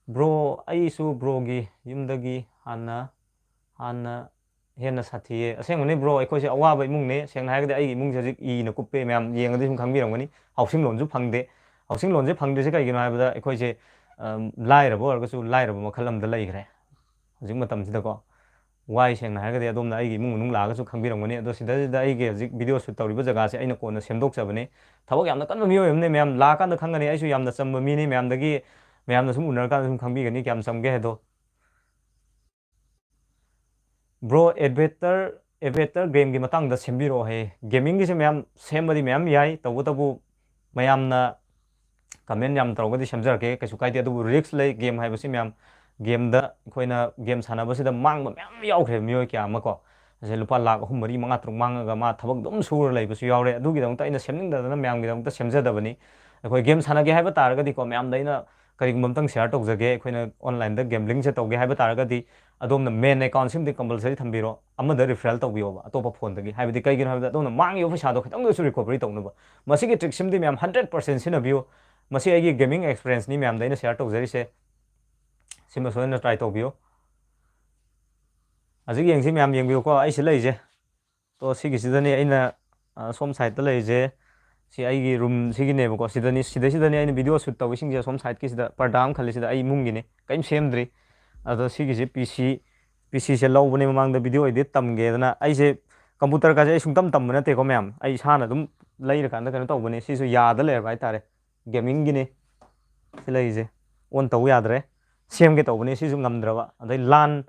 Bro, ꯑꯩꯁꯨ broꯒꯤ ꯌꯨꯝꯗꯒꯤ ꯍꯥꯟꯅ, ꯍꯥꯟꯅ ꯍꯦꯟꯅ ꯁꯥꯊꯤꯌꯦ꯫ ꯑꯁꯦꯡꯕꯅꯤ bro, ꯑꯩꯈꯣꯏꯁꯦ ꯑꯋꯥꯕ ꯏꯃꯨꯡꯅꯦ꯫ ꯁꯦꯡꯅ ꯍꯥꯏꯔꯒꯗꯤ ꯑꯩꯒꯤ ꯏꯃꯨꯡꯁꯦ ꯍꯧꯖꯤꯛ ꯏꯅ ꯀꯨꯞꯄꯦ, ꯃꯌꯥꯝ ꯌꯦꯡꯉꯗꯤ ꯁꯨꯝ ꯈꯪꯕꯤꯔꯝꯒꯅꯤ꯫ Housing loanꯁꯨ ꯐꯪꯗꯦ꯫ Housing loanꯁꯦ ꯐꯪꯗ꯭ꯔꯤꯁꯦ ꯀꯩꯒꯤꯅꯣ ꯍꯥꯏꯕꯗ ꯑꯩꯈꯣꯏꯁꯦ, ꯑꯝ, ꯂꯥꯏꯔꯕ ꯑꯣꯏꯔꯒꯁꯨ ꯂꯥꯏꯔꯕ ꯃꯈꯜ ꯑꯃꯗ ꯂꯩꯈ꯭ꯔꯦ ꯍꯧꯖꯤꯛ ꯃꯇꯝꯁꯤꯗꯀꯣ꯫ ꯋꯥꯏ, ꯁꯦꯡꯅ ꯍꯥꯏꯔꯒꯗꯤ ꯑꯗꯣꯝꯅ ꯑꯩꯒꯤ ꯏꯃꯨꯡ ꯃꯅꯨꯡ ꯂꯥꯛꯑꯒꯁꯨ ꯈꯪꯕꯤꯔꯝꯒꯅꯤ꯫ ꯑꯗꯣ ꯁꯤꯗꯩꯁꯤꯗ ꯑꯩꯒꯤ ꯍꯧꯖꯤꯛ video shoot ꯇꯧꯔꯤꯕ ꯖꯒꯥꯁꯦ ꯑꯩꯅ ꯀꯣꯟꯅ ꯁꯦꯝꯗꯣꯛꯆꯕꯅꯤ꯫ ꯊꯕꯛ ꯌꯥꯝꯅ ꯀꯟꯕ ꯃꯤꯑꯣꯏ ꯑꯃꯅꯦ ꯃꯌꯥꯝ, ꯂꯥꯛꯑꯀꯥꯟꯗ ꯈꯪꯒꯅꯤ꯫ ꯑꯩꯁꯨ ꯌꯥꯝꯅ ꯆꯝꯕ ꯃꯤꯅꯤ, ꯃꯌꯥꯝꯗꯒꯤ, ꯃꯌꯥꯝꯅ ꯁꯨꯝ ꯎꯅꯔꯀꯥꯟꯗ ꯁꯨꯝ ꯈꯪꯕꯤꯒꯅꯤ ꯀꯌꯥꯝ ꯆꯝꯒꯦ ꯍꯥꯏꯗꯣ꯫ Bro, Avatar, Avatar gameꯒꯤ ꯃꯇꯥꯡꯗ ꯁꯦꯝꯕꯤꯔꯛꯑꯣ ꯍꯦ꯫ Gamingꯒꯤꯁꯦ ꯃꯌꯥꯝ ꯁꯦꯝꯕꯗꯤ ꯃꯌꯥꯝ ꯌꯥꯏ, ꯇꯧꯕꯇꯕꯨ ꯃꯌꯥꯝꯅ comment ꯌꯥꯝ ꯇꯧꯔꯒꯗꯤ ꯁꯦꯝꯖꯔꯛꯀꯦ, ꯀꯩꯁꯨ ꯀꯥꯏꯗꯦ꯫ ꯑꯗꯨꯕꯨ risk ꯂꯩ game ꯍꯥꯏꯕꯁꯤ ꯃꯌꯥꯝ꯫ Gameꯗ ꯑꯩꯈꯣꯏꯅ game ꯁꯥꯟꯅꯕꯁꯤꯗ ꯃꯥꯡꯕ ꯃꯌꯥꯝ ꯌꯥꯎꯈ꯭ꯔꯦ, ꯃꯤꯑꯣꯏ ꯀꯌꯥ ꯑꯃ ꯀꯣ꯫ ꯑꯁꯤ ꯂꯨꯄꯥ ꯂꯥꯈ ꯑꯍꯨꯝ, ꯃꯔꯤ, ꯃꯉꯥ, ꯇꯔꯨꯛ ꯃꯥꯡꯉꯒ ꯃꯥ ꯊꯕꯛ ꯑꯗꯨꯝ ꯁꯨꯔ ꯂꯩꯕꯁꯨ ꯌꯥꯎꯔꯦ꯫ ꯑꯗꯨꯒꯤꯗꯃꯛꯇ ꯑꯩꯅ ꯁꯦꯝꯅꯤꯡꯗꯗꯅ ꯃꯌꯥꯝꯒꯤꯗꯃꯛꯇ ꯁꯦꯝꯖꯗꯕꯅꯤ꯫ ꯑꯩꯈꯣꯏ game ꯁꯥꯟꯅꯒꯦ ꯍꯥꯏꯕ ꯇꯥꯔꯒꯗꯤꯀꯣ, ꯃꯌꯥꯝꯗ ꯑꯩꯅ ꯀꯔꯤꯒꯨꯝꯕ ꯑꯃꯇꯪ share ꯇꯧꯖꯒꯦ꯫ ꯑꯩꯈꯣꯏꯅ onlineꯗ gamblingꯁꯦ ꯇꯧꯒꯦ ꯍꯥꯏꯕ ꯇꯥꯔꯒꯗꯤ, ꯑꯗꯣꯝꯅ main accountꯁꯤꯃꯗꯤ compulsory ꯊꯝꯕꯤꯔꯣ, ꯑꯃꯗ referral ꯇꯧꯕꯤꯌꯣꯕ ꯑꯇꯣꯞꯄ phoneꯗꯒꯤ꯫ ꯍꯥꯏꯕꯗꯤ ꯀꯩꯒꯤꯅꯣ ꯍꯥꯏꯕꯗ ꯑꯗꯣꯝꯅ ꯃꯥꯡꯉꯤꯕ ꯄꯩꯁꯥꯗꯣ ꯈꯤꯇꯪꯗꯁꯨ recovery ꯇꯧꯅꯕ꯫ ꯃꯁꯤꯒꯤ trickꯁꯤꯃꯗꯤ ꯃꯌꯥꯝ hundred percent ꯁꯤꯖꯤꯟꯅꯕꯤꯌꯨ꯫ ꯃꯁꯤ ꯑꯩꯒꯤ gaming experienceꯅꯤ ꯃꯌꯥꯝꯗ ꯑꯩꯅ share ꯇꯧꯖꯔꯤꯁꯦ꯫ ꯁꯤꯃ ꯁꯣꯏꯗꯅ try ꯇꯧꯕꯤꯌꯨ꯫ ꯍꯧꯖꯤꯛ ꯌꯦꯡꯁꯤ ꯃꯌꯥꯝ, ꯌꯦꯡꯕꯤꯌꯨꯀꯣ, ꯑꯩ ꯁꯤ ꯂꯩꯔꯤꯁꯦ꯫ ꯇꯣ, ꯁꯤꯒꯤꯁꯤꯗꯅꯦ ꯑꯩꯅ, ꯑ, ꯁꯣꯝ sideꯇ ꯂꯩꯔꯤꯁꯦ꯫ ꯁꯤ ꯑꯩꯒꯤ ꯔꯨꯝꯁꯤꯒꯤꯅꯦꯕꯀꯣ꯫ ꯁꯤꯗꯅꯤ, ꯁꯤꯗꯩꯁꯤꯗꯅꯤ ꯑꯩꯅ ꯚꯤꯗꯤꯑꯣ ꯁꯨꯠ ꯇꯧꯕꯁꯤꯡꯁꯦ꯫ ꯑꯁꯣꯝ ꯁꯥꯏꯠꯀꯤꯁꯤꯗ ꯄꯔꯗꯥ ꯑꯃ ꯈꯜꯂꯤꯁꯤꯗ ꯑꯩ ꯏꯃꯨꯡꯒꯤꯅꯤ, ꯀꯔꯤꯝ ꯁꯦꯝꯗ꯭ꯔꯤ꯫ ꯑꯗꯣ ꯁꯤꯒꯤꯁꯦ ꯄꯤ ꯁꯤ, ꯄꯤ ꯁꯤꯁꯦ ꯂꯧꯕꯅꯦ ꯃꯃꯥꯡꯗ, ꯚꯤꯗꯤꯑꯣ ꯏꯗꯤꯠ ꯇꯝꯒꯦꯗꯅ꯫ ꯑꯩꯁꯦ ꯀꯝꯄ꯭ꯌꯨꯇꯔꯒꯁꯦ ꯑꯩ ꯁꯨꯡꯇꯝ ꯇꯝꯕ ꯅꯠꯇꯦꯀꯣ ꯃꯌꯥꯝ, ꯑꯩ ꯏꯁꯥꯅ ꯑꯗꯨꯝ ꯂꯩꯔꯀꯥꯟꯗ ꯀꯩꯅꯣ ꯇꯧꯕꯅꯦ꯫ ꯁꯤꯁꯨ ꯌꯥꯗ ꯂꯩꯔꯕ ꯍꯥꯏꯇꯥꯔꯦ, ꯒꯦꯃꯤꯡꯒꯤꯅꯤ꯫ ꯁꯤ ꯂꯩꯔꯤꯁꯦ ꯑꯣꯟ ꯇꯧ ꯌꯥꯗ꯭ꯔꯦ, ꯁꯦꯝꯒꯦ ꯇꯧꯕꯅꯦ, ꯁꯤꯁꯨ ꯉꯝꯗ꯭ꯔꯕ꯫ ꯑꯗꯩ ꯂꯥꯟ,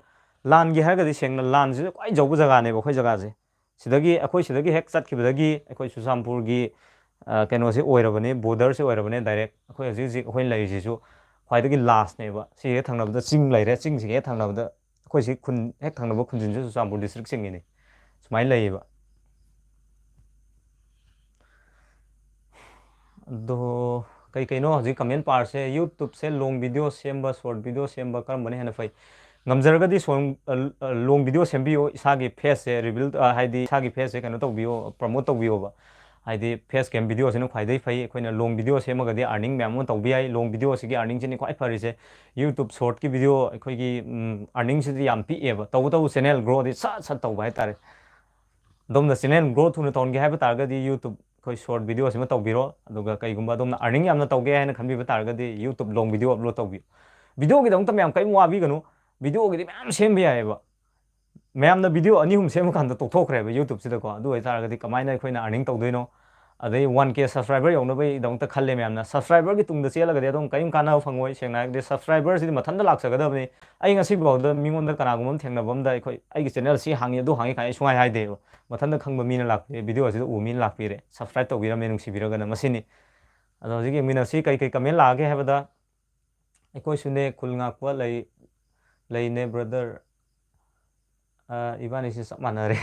ꯂꯥꯟꯒꯤ ꯍꯥꯏꯔꯒꯗꯤ ꯁꯦꯡꯅ ꯂꯥꯟꯁꯤꯁꯨ ꯈ꯭ꯋꯥꯏ ꯆꯥꯎꯕ ꯖꯒꯥꯅꯦꯕ ꯑꯩꯈꯣꯏ ꯖꯒꯥꯁꯦ꯫ ꯁꯤꯗꯒꯤ, ꯑꯩꯈꯣꯏ ꯁꯤꯗꯒꯤ ꯍꯦꯛ ꯆꯠꯈꯤꯕꯗꯒꯤ ꯑꯩꯈꯣꯏ ꯆꯨꯔꯆꯥꯟꯄꯨꯔꯒꯤ, ꯑ, ꯀꯩꯅꯣꯁꯤ ꯑꯣꯏꯔꯕꯅꯤ, ꯕꯣꯔꯗꯔꯁꯤ ꯑꯣꯏꯔꯕꯅꯤ ꯗꯥꯏꯔꯦꯛ꯫ ꯑꯩꯈꯣꯏ ꯍꯧꯖꯤꯛ ꯍꯧꯖꯤꯛ ꯑꯩꯈꯣꯏꯅ ꯂꯩꯔꯤꯁꯤꯁꯨ ꯈ꯭ꯋꯥꯏꯗꯒꯤ ꯂꯥꯁꯅꯦꯕ꯫ ꯁꯤ ꯍꯦꯛ ꯊꯪꯅꯕꯗ ꯆꯤꯡ ꯂꯩꯔꯦ, ꯆꯤꯡꯁꯤꯒꯤ ꯍꯦꯛ ꯊꯪꯅꯕꯗ ꯑꯩꯈꯣꯏ ꯁꯤ ꯈꯨꯟ ꯍꯦꯛ ꯊꯪꯅꯕ ꯈꯨꯟꯁꯤꯡꯁꯨ ꯆꯨꯔꯆꯥꯟꯄꯨꯔ ꯗꯤꯁꯇ꯭ꯔꯤꯛ ꯆꯤꯡꯉꯤꯅꯤ꯫ ꯁꯨꯃꯥꯏꯅ ꯂꯩꯌꯦꯕ꯫ ꯑꯗꯣ ꯀꯩ ꯀꯩꯅꯣ ꯍꯧꯖꯤꯛ ꯀꯃꯦꯟ ꯄꯥꯔꯁꯦ? YouTubeꯁꯦ ꯂꯣꯡ ꯚꯤꯗꯤꯑꯣ ꯁꯦꯝꯕ, ꯁꯣꯔꯠ ꯚꯤꯗꯤꯑꯣ ꯁꯦꯝꯕ, ꯀꯔꯝꯕꯅ ꯍꯦꯟꯅ ꯐꯩ? ꯉꯝꯖꯔꯒꯗꯤ ꯁꯣꯡ-, ꯑ, ꯑ, ꯂꯣꯡ ꯚꯤꯗꯤꯑꯣ ꯁꯦꯝꯕꯤꯌꯣ, ꯏꯁꯥꯒꯤ ꯐꯦꯁꯁꯦ ꯔꯤꯕꯤꯜ, ꯑ, ꯍꯥꯏꯗꯤ ꯏꯁꯥꯒꯤ ꯐꯦꯁꯁꯦ ꯀꯩꯅꯣ ꯇꯧꯕꯤꯌꯣ, ꯄ꯭ꯔꯃꯣꯠ ꯇꯧꯕꯤꯌꯣꯕ꯫ ꯍꯥꯏꯗꯤ ꯐꯦꯁ ꯀꯦꯝ ꯚꯤꯗꯤꯑꯣꯁꯤꯅ ꯈ꯭ꯋꯥꯏꯗꯒꯤ ꯐꯩ꯫ ꯑꯩꯈꯣꯏꯅ ꯂꯣꯡ ꯚꯤꯗꯤꯑꯣ ꯁꯦꯝꯃꯒꯗꯤ ꯑꯥꯔꯅꯤꯡ ꯃꯌꯥꯝ ꯑꯃ ꯇꯧꯕ ꯌꯥꯏ꯫ ꯂꯣꯡ ꯚꯤꯗꯤꯑꯣꯁꯤꯒꯤ ꯑꯥꯔꯅꯤꯡꯁꯤꯅꯤ ꯈ꯭ꯋꯥꯏ ꯐꯔꯤꯁꯦ꯫ YouTube ꯁꯣꯔꯠꯀꯤ ꯚꯤꯗꯤꯑꯣ ꯑꯩꯈꯣꯏꯒꯤ, ꯎꯝ, ꯑꯥꯔꯅꯤꯡꯁꯤꯗꯤ ꯌꯥꯝ ꯄꯤꯛꯑꯦꯕ, ꯇꯧꯕꯇꯕꯨ ꯆꯦꯅꯦꯜ ꯒ꯭ꯔꯣꯗꯤ ꯁꯠ ꯁꯠ ꯇꯧꯕ ꯍꯥꯏꯇꯥꯔꯦ꯫ ꯑꯗꯣꯝꯅ ꯆꯦꯅꯦꯜ ꯒ꯭ꯔꯣ ꯊꯨꯅ ꯇꯧꯍꯟꯒꯦ ꯍꯥꯏꯕ ꯇꯥꯔꯒꯗꯤ YouTube ꯑꯩꯈꯣꯏ ꯁꯣꯔꯠ ꯚꯤꯗꯤꯑꯣꯁꯤꯃ ꯇꯧꯕꯤꯔꯣ꯫ ꯑꯗꯨꯒ ꯀꯩꯒꯨꯝꯕ ꯑꯗꯣꯝꯅ ꯑꯥꯔꯅꯤꯡ ꯌꯥꯝꯅ ꯇꯧꯒꯦ ꯍꯥꯏꯅ ꯈꯟꯕꯤꯕ ꯇꯥꯔꯒꯗꯤ YouTube ꯂꯣꯡ ꯚꯤꯗꯤꯑꯣ ꯑꯞꯂꯣꯗ ꯇꯧꯕꯤꯌꯨ꯫ ꯚꯤꯗꯤꯑꯣꯒꯤꯗꯃꯛꯇ ꯃꯌꯥꯝ ꯀꯔꯤꯝ ꯋꯥꯕꯤꯒꯅꯨ, ꯚꯤꯗꯤꯑꯣꯒꯤꯗꯤ ꯃꯌꯥꯝ ꯁꯦꯝꯕ ꯌꯥꯏꯑꯕ꯫ ꯃꯌꯥꯝꯅ ꯚꯤꯗꯤꯑꯣ ꯑꯅꯤ ꯑꯍꯨꯝ ꯁꯦꯝꯃꯀꯥꯟꯗ ꯇꯣꯛꯊꯣꯛꯈ꯭ꯔꯦꯕ YouTubeꯁꯤꯗꯀꯣ꯫ ꯑꯗꯨ ꯑꯣꯏꯇꯥꯔꯒꯗꯤ ꯀꯃꯥꯏꯅ ꯑꯩꯈꯣꯏꯅ ꯑꯥꯔꯅꯤꯡ ꯇꯧꯗꯣꯏꯅꯣ? ꯑꯗꯩ one K subscriber ꯌꯧꯅꯕꯒꯤꯗꯃꯛꯇ ꯈꯜꯂꯦ ꯃꯌꯥꯝꯅ꯫ Subscriberꯒꯤ ꯇꯨꯡꯗ ꯆꯦꯜꯂꯒꯗꯤ ꯑꯗꯨꯝ ꯀꯔꯤꯝ ꯀꯥꯟꯅꯕ ꯐꯪꯉꯣꯏ꯫ ꯁꯦꯡꯅ ꯍꯥꯏꯔꯒꯗꯤ subscriberꯁꯤꯗꯤ ꯃꯊꯟꯇ ꯂꯥꯛꯆꯒꯗꯕꯅꯤ꯫ ꯑꯩ ꯉꯁꯤꯐꯥꯎꯗ ꯃꯤꯉꯣꯟꯗ ꯀꯅꯥꯒꯨꯝꯕ ꯑꯃ ꯊꯦꯡꯅꯕ ꯑꯝꯗ ꯑꯩꯈꯣꯏ, ꯑꯩꯒꯤ ꯆꯦꯅꯦꯜ ꯁꯤ ꯍꯥꯡꯉꯤ, ꯑꯗꯨ ꯍꯥꯡꯉꯤ ꯀꯥꯏꯅ ꯑꯩ ꯁꯨꯡꯍꯥꯏ ꯍꯥꯏꯗꯦꯕ꯫ ꯃꯊꯟꯇ ꯈꯪꯕ ꯃꯤꯅ ꯂꯥꯛꯄꯤꯔꯦ, ꯚꯤꯗꯤꯑꯣꯁꯤꯗ ꯎꯕ ꯃꯤꯅ ꯂꯥꯛꯄꯤꯔꯦ, subscribe ꯇꯧꯕꯤꯔꯝꯃꯦ ꯅꯨꯡꯁꯤꯕꯤꯔꯒꯅ꯫ ꯃꯁꯤꯅꯤ꯫ ꯑꯗꯣ ꯍꯧꯖꯤꯛ ꯌꯦꯡꯃꯤꯟꯅꯁꯤ ꯀꯩ ꯀꯩ ꯀꯃꯦꯟ ꯂꯥꯛꯑꯒꯦ ꯍꯥꯏꯕꯗ, ꯑꯩꯈꯣꯏꯁꯨꯅꯦ ꯈꯨꯜ ꯉꯥꯛꯄ ꯂꯩ, ꯂꯩꯅꯦ brother꯫ ꯑ, ꯏꯕꯥꯅꯤꯁꯦ ꯆꯞ ꯃꯥꯟꯅꯔꯦ꯫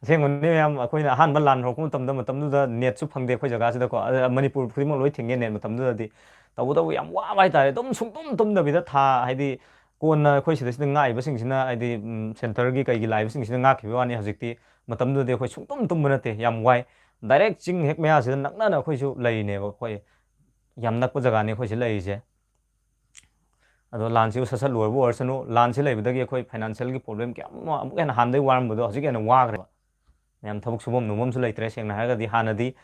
ꯑꯁꯦꯡꯕꯅꯤ ꯃꯌꯥꯝ, ꯑꯩꯈꯣꯏꯅ ꯑꯍꯥꯟꯕ ꯂꯥꯟ ꯍꯧꯔꯛꯄ ꯃꯇꯝꯗ, ꯃꯇꯝꯗꯨꯗ ꯅꯦꯠꯁꯨ ꯐꯪꯗꯦ ꯑꯩꯈꯣꯏ ꯖꯒꯥꯁꯤꯗꯀꯣ꯫ ꯑ, ꯃꯅꯤꯄꯨꯔ ꯈꯨꯗꯤꯡꯃꯛ ꯂꯣꯏ ꯊꯤꯡꯉꯦ ꯅꯦꯠ ꯃꯇꯝꯗꯨꯗꯗꯤ꯫ ꯇꯧꯕꯇꯕꯨ ꯌꯥꯝ ꯋꯥꯕ ꯍꯥꯏꯇꯥꯔꯦ꯫ ꯑꯗꯨꯝ ꯁꯨꯡꯇꯨꯝ ꯇꯨꯝꯗꯕꯤꯗ ꯊꯥ, ꯍꯥꯏꯗꯤ ꯀꯣꯟꯅ ꯑꯩꯈꯣꯏ ꯁꯤꯗꯩꯁꯤꯗ ꯉꯥꯛꯏꯕꯁꯤꯡꯁꯤꯅ, ꯍꯥꯏꯗꯤ, ꯎꯝ, centreꯒꯤ ꯀꯩꯒꯤ ꯂꯥꯛꯏꯕꯁꯤꯡꯁꯤꯅ ꯉꯥꯛꯈꯤꯕ ꯋꯥꯅꯤ꯫ ꯍꯧꯖꯤꯛꯇꯤ ꯃꯇꯝꯗꯨꯗꯗꯤ ꯑꯩꯈꯣꯏ ꯁꯨꯡꯇꯨꯝ ꯇꯨꯝꯕ ꯅꯠꯇꯦ, ꯌꯥꯝ ꯋꯥꯏ꯫ Direct ꯆꯤꯡ ꯍꯦꯛ ꯃꯌꯥꯁꯤꯗ ꯅꯛꯅꯅ ꯑꯩꯈꯣꯏꯁꯨ ꯂꯩꯔꯤꯅꯦꯕ꯫ ꯑꯩꯈꯣꯏ ꯌꯥꯝ ꯅꯛꯄ ꯖꯒꯥꯅꯤ ꯑꯩꯈꯣꯏ ꯁꯤ ꯂꯩꯔꯤꯁꯦ꯫ ꯑꯗꯣ ꯂꯥꯟꯁꯤꯕꯨ ꯁꯠ ꯁꯠ ꯂꯣꯏꯔꯕ ꯑꯣꯏꯔꯁꯅꯨ, ꯂꯥꯟꯁꯤ ꯂꯩꯕꯗꯒꯤ ꯑꯩꯈꯣꯏ financialꯒꯤ problem ꯀꯌꯥ ꯑꯃ ꯑꯃꯨꯛ ꯍꯦꯟꯅ ꯍꯥꯟꯅꯗꯩ ꯋꯥꯔꯝꯕꯗꯣ ꯍꯧꯖꯤꯛ ꯍꯦꯟꯅ ꯋꯥꯈ꯭ꯔꯦꯕ꯫ ꯃꯌꯥꯝ ꯊꯕꯛ ꯁꯨꯐꯝ ꯅꯣꯝꯐꯝꯁꯨ ꯂꯩꯇ꯭ꯔꯦ꯫ ꯁꯦꯡꯅ ꯍꯥꯏꯔꯒꯗꯤ ꯍꯥꯟꯅꯗꯤ,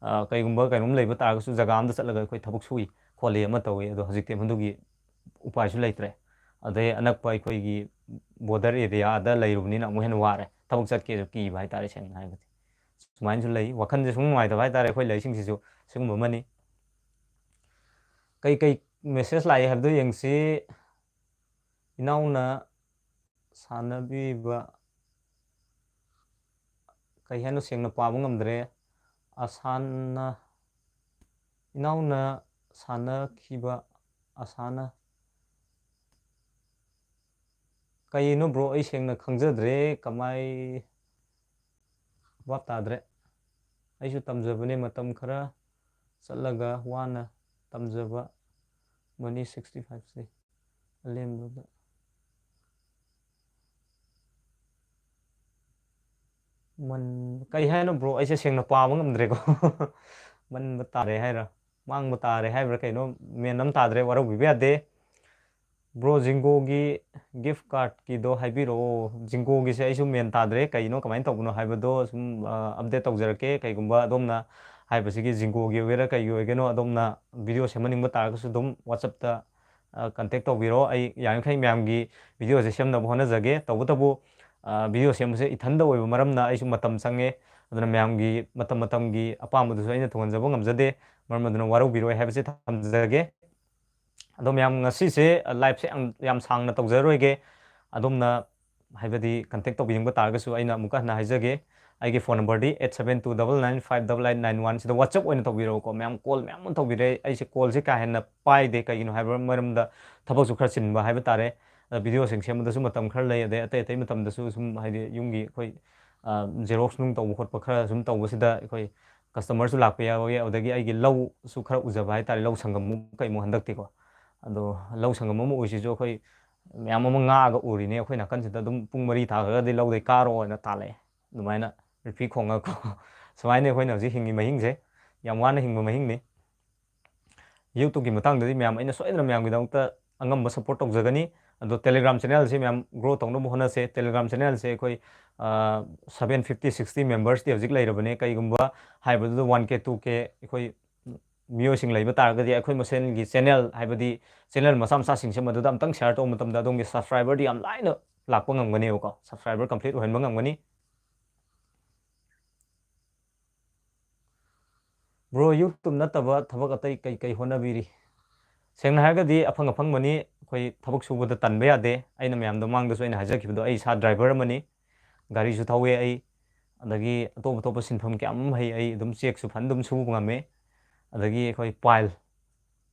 ꯑ, ꯀꯩꯒꯨꯝꯕ ꯀꯩꯅꯣꯝ ꯂꯩꯕ ꯇꯥꯔꯒꯁꯨ ꯖꯒꯥ ꯑꯃꯗ ꯆꯠꯂꯒ ꯑꯩꯈꯣꯏ ꯊꯕꯛ ꯁꯨꯏ ꯈꯣꯠꯂꯤ ꯑꯃ ꯇꯧꯏ꯫ ꯑꯗꯣ ꯍꯧꯖꯤꯛꯇꯤ ꯃꯗꯨꯒꯤ ꯎꯄꯥꯏꯁꯨ ꯂꯩꯇ꯭ꯔꯦ꯫ ꯑꯗꯩ ꯑꯅꯛꯄ ꯑꯩꯈꯣꯏꯒꯤ border areaꯗ ꯂꯩꯔꯨꯕꯅꯤꯅ ꯑꯃꯨꯛ ꯍꯦꯟꯅ ꯋꯥꯔꯦ꯫ ꯊꯕꯛ ꯆꯠꯀꯦꯁꯨ ꯀꯤꯕ ꯍꯥꯏꯇꯥꯔꯦ, ꯁꯦꯡꯅ ꯍꯥꯏꯔꯒꯗꯤ꯫ ꯁꯨꯃꯥꯏꯅꯁꯨ ꯂꯩ꯫ ꯋꯥꯈꯜꯁꯦ ꯁꯨꯝ ꯅꯨꯡꯉꯥꯏꯇꯕ ꯍꯥꯏꯇꯥꯔꯦ ꯑꯩꯈꯣꯏ ꯂꯩꯔꯤꯁꯤꯡꯁꯤꯁꯨ꯫ ꯁꯤꯒꯨꯝꯕ ꯑꯃꯅꯤ꯫ ꯀꯩ ꯀꯩ message ꯂꯥꯛꯏ ꯍꯥꯏꯕꯗꯨ ꯌꯦꯡꯁꯤ꯫ ꯏꯅꯥꯎꯅ ꯁꯥꯟꯅꯕꯤꯕ, ꯀꯩ ꯍꯥꯏꯅꯣ, ꯁꯦꯡꯅ ꯄꯥꯕ ꯉꯝꯗ꯭ꯔꯦ꯫ ꯑꯁꯥꯅ, ꯏꯅꯥꯎꯅ ꯁꯥꯟꯅꯈꯤꯕ ꯑꯁꯥꯅ, ꯀꯩꯅꯣ bro, ꯑꯩ ꯁꯦꯡꯅ ꯈꯪꯖꯗ꯭ꯔꯦ, ꯀꯃꯥꯏ, ꯚꯥꯞ ꯇꯥꯗ꯭ꯔꯦ꯫ ꯑꯩꯁꯨ ꯇꯝꯖꯕꯅꯦ, ꯃꯇꯝ ꯈꯔ ꯆꯠꯂꯒ ꯋꯥꯅ ꯇꯝꯖꯕ ꯃꯅꯤ sixty five ꯁꯤ ꯑꯂꯦꯝꯕꯗ꯫ ꯃꯟ-, ꯀꯩ ꯍꯥꯏꯅꯣ bro? ꯑꯩꯁꯦ ꯁꯦꯡꯅ ꯄꯥꯕ ꯉꯝꯗ꯭ꯔꯦꯀꯣ꯫ ꯃꯟꯕ ꯇꯥꯔꯦ ꯍꯥꯏꯔ, ꯃꯥꯡꯕ ꯇꯥꯔꯦ ꯍꯥꯏꯕ꯭ꯔꯥ ꯀꯩꯅꯣ, ꯃꯦꯟ ꯑꯃ ꯇꯥꯗ꯭ꯔꯦ, ꯋꯥꯔꯧꯕꯤꯕ ꯌꯥꯗꯦ꯫ Bro, ꯖꯤꯡꯒꯣꯒꯤ gift cardꯀꯤꯗꯣ ꯍꯥꯏꯕꯤꯔꯛꯑꯣ꯫ ꯖꯤꯡꯒꯣꯒꯤꯁꯦ ꯑꯩꯁꯨ ꯃꯦꯟ ꯇꯥꯗ꯭ꯔꯦ, ꯀꯩꯅꯣ ꯀꯃꯥꯏꯅ ꯇꯧꯕꯅꯣ ꯍꯥꯏꯕꯗꯣ ꯁꯨꯝ, ꯑ, update ꯇꯧꯖꯔꯛꯀꯦ꯫ ꯀꯩꯒꯨꯝꯕ ꯑꯗꯣꯝꯅ ꯍꯥꯏꯕꯁꯤꯒꯤ ꯖꯤꯡꯒꯣꯒꯤ ꯑꯣꯏꯒꯦꯔꯥ ꯀꯩꯒꯤ ꯑꯣꯏꯒꯦꯅꯣ, ꯑꯗꯣꯝꯅ video ꯁꯦꯝꯍꯟꯅꯤꯡꯕ ꯇꯥꯔꯒꯁꯨ ꯑꯗꯨꯝ WhatsAppꯇ, ꯑ, contact ꯇꯧꯕꯤꯔꯣ꯫ ꯑꯩ ꯌꯥꯔꯤꯃꯈꯩ ꯃꯌꯥꯝꯒꯤ videoꯁꯦ ꯁꯦꯝꯅꯕ ꯍꯣꯠꯅꯖꯒꯦ꯫ ꯇꯧꯕꯇꯕꯨ, ꯑ, video ꯁꯦꯝꯕꯁꯦ ꯏꯊꯟꯗ ꯑꯣꯏꯕ ꯃꯔꯝꯅ ꯑꯩꯁꯨ ꯃꯇꯝ ꯆꯪꯉꯦ꯫ ꯑꯗꯨꯅ ꯃꯌꯥꯝꯒꯤ ꯃꯇꯝ ꯃꯇꯝꯒꯤ ꯑꯄꯥꯝꯕꯗꯨꯁꯨ ꯑꯩꯅ ꯊꯨꯡꯍꯟꯖꯕ ꯉꯝꯖꯗꯦ꯫ ꯃꯔꯝ ꯑꯗꯨꯅ ꯋꯥꯔꯧꯕꯤꯔꯣꯏ ꯍꯥꯏꯕꯁꯦ ꯊꯝꯖꯒꯦ꯫ ꯑꯗꯣ ꯃꯌꯥꯝ, ꯉꯁꯤꯁꯦ, ꯑ, liveꯁꯦ ꯌꯥꯝ, ꯌꯥꯝ ꯁꯥꯡꯅ ꯇꯧꯖꯔꯣꯏꯒꯦ꯫ ꯑꯗꯣꯝꯅ, ꯍꯥꯏꯕꯗꯤ, contact ꯇꯧꯕꯤꯅꯤꯡꯕ ꯇꯥꯔꯒꯁꯨ ꯑꯩꯅ ꯑꯃꯨꯛꯀ ꯍꯟꯅ ꯍꯥꯏꯖꯒꯦ, ꯑꯩꯒꯤ phone numberꯗꯤ eight seven two double nine five double eight nine one꯫ ꯁꯤꯗ WhatsApp ꯑꯣꯏꯅ ꯇꯧꯕꯤꯔꯛꯎꯀꯣ꯫ ꯃꯌꯥꯝ call ꯃꯌꯥꯝ ꯑꯃ ꯇꯧꯕꯤꯔꯛꯑꯦ, ꯑꯩꯁꯦ callꯁꯦ ꯀꯥ ꯍꯦꯟꯅ ꯄꯥꯏꯗꯦ꯫ ꯀꯩꯒꯤꯅꯣ ꯍꯥꯏꯕ ꯃꯔꯝꯗ ꯊꯕꯛꯁꯨ ꯈꯔ ꯆꯤꯟꯕ ꯍꯥꯏꯕ ꯇꯥꯔꯦ꯫ ꯑ, videoꯁꯤꯡ ꯁꯦꯝꯕꯗꯁꯨ ꯃꯇꯝ ꯈꯔ ꯂꯩ, ꯑꯗꯩ ꯑꯇꯩ ꯑꯇꯩ ꯃꯇꯝꯗꯁꯨ ꯁꯨꯝ, ꯍꯥꯏꯗꯤ, ꯌꯨꯝꯒꯤ ꯑꯩꯈꯣꯏ, ꯑ, xerox ꯅꯨꯡ ꯇꯧꯕ ꯈꯣꯠꯄ ꯈꯔ ꯁꯨꯝ ꯇꯧꯕꯁꯤꯗ ꯑꯩꯈꯣꯏ customerꯁꯨ ꯂꯥꯛꯄ ꯌꯥꯎꯋꯤ, ꯑꯗꯨꯗꯒꯤ ꯑꯩꯒꯤ ꯂꯧꯁꯨ ꯈꯔ ꯎꯖꯕ ꯍꯥꯏꯇꯥꯔꯦ, ꯂꯧ ꯁꯪꯒꯝ ꯑꯃꯨꯛ ꯀꯩꯃꯨꯛ ꯍꯟꯗꯛꯇꯤꯀꯣ꯫ ꯑꯗꯣ ꯂꯧ ꯁꯪꯒꯝ ꯑꯃ ꯎꯏꯁꯤꯁꯨ ꯑꯩꯈꯣꯏ ꯃꯌꯥꯝ ꯑꯃ ꯉꯥꯛꯑꯒ ꯎꯔꯤꯅꯦ꯫ ꯑꯩꯈꯣꯏ ꯅꯥꯀꯟꯁꯤꯗ ꯑꯗꯨꯝ ꯄꯨꯡ ꯃꯔꯤ ꯇꯥꯈ꯭ꯔꯒꯗꯤ ꯂꯧꯗꯩ ꯀꯥꯔꯣꯅ ꯇꯥꯜꯂꯛꯑꯦ꯫ ꯑꯗꯨꯃꯥꯏꯅ ꯔꯤꯐꯤ ꯈꯣꯡꯉꯒꯀꯣ꯫ ꯁꯨꯃꯥꯏꯅ ꯑꯩꯈꯣꯏꯅ ꯍꯧꯖꯤꯛ ꯍꯤꯡꯉꯤ ꯃꯍꯤꯡꯁꯦ꯫ ꯌꯥꯝ ꯋꯥꯅ ꯍꯤꯡꯕ ꯃꯍꯤꯡꯅꯤ꯫ YouTubeꯀꯤ ꯃꯇꯥꯡꯗꯗꯤ ꯃꯌꯥꯝ, ꯑꯩꯅ ꯁꯣꯏꯗꯅ ꯃꯌꯥꯝꯒꯤꯗꯃꯛꯇ ꯑꯉꯝꯕ support ꯇꯧꯖꯒꯅꯤ꯫ ꯑꯗꯣ Telegram channelꯁꯦ ꯃꯌꯥꯝ grow ꯇꯧꯅꯕ ꯍꯣꯠꯅꯁꯦ꯫ Telegram channelꯁꯦ ꯑꯩꯈꯣꯏ, ꯑ, seven fifty, sixty membersꯇꯤ ꯍꯧꯖꯤꯛ ꯂꯩꯔꯕꯅꯦ꯫ ꯀꯩꯒꯨꯝꯕ ꯍꯥꯏꯕꯗꯨꯗ one K, two K ꯑꯩꯈꯣꯏ ꯃꯤꯑꯣꯏꯁꯤꯡ ꯂꯩꯕ ꯇꯥꯔꯒꯗꯤ ꯑꯩꯈꯣꯏ ꯃꯁꯦꯟꯒꯤ channel, ꯍꯥꯏꯕꯗꯤ channel ꯃꯆꯥ ꯃꯆꯥꯁꯤꯡꯁꯦ ꯃꯗꯨꯗ ꯑꯝꯇꯪ share ꯇꯧꯕ ꯃꯇꯝꯗ ꯑꯗꯣꯝꯒꯤ subscriberꯗꯤ ꯌꯥꯝ ꯂꯥꯏꯅ ꯂꯥꯛꯄ ꯉꯝꯒꯅꯦꯕꯀꯣ, subscriber complete ꯑꯣꯏꯍꯟꯕ ꯉꯝꯒꯅꯤ꯫ Bro, YouTube ꯅꯠꯇꯕ ꯊꯕꯛ ꯑꯇꯩ ꯀꯩ ꯀꯩ ꯍꯣꯠꯅꯕꯤꯔꯤ? ꯁꯦꯡꯅ ꯍꯥꯏꯔꯒꯗꯤ ꯑꯐꯪ ꯑꯐꯪꯕꯅꯤ, ꯑꯩꯈꯣꯏ ꯊꯕꯛ ꯁꯨꯕꯗ ꯇꯟꯕ ꯌꯥꯗꯦ꯫ ꯑꯩꯅ ꯃꯌꯥꯝꯗ ꯃꯃꯥꯡꯗꯁꯨ ꯑꯩꯅ ꯍꯥꯏꯖꯈꯤꯕꯗꯣ, ꯑꯩ ꯏꯁꯥ driver ꯑꯃꯅꯤ, ꯒꯥꯔꯤꯁꯨ ꯊꯧꯋꯦ ꯑꯩ, ꯑꯗꯒꯤ ꯑꯇꯣꯞ ꯑꯇꯣꯞꯄ ꯁꯤꯟꯐꯝ ꯀꯌꯥ ꯑꯃ ꯍꯩ꯫ ꯑꯩ ꯑꯗꯨꯝ chequeꯁꯨ ꯐꯖꯅ ꯑꯗꯨꯝ ꯁꯨꯕ ꯉꯝꯃꯦ꯫ ꯑꯗꯒꯤ ꯑꯩꯈꯣꯏ pile,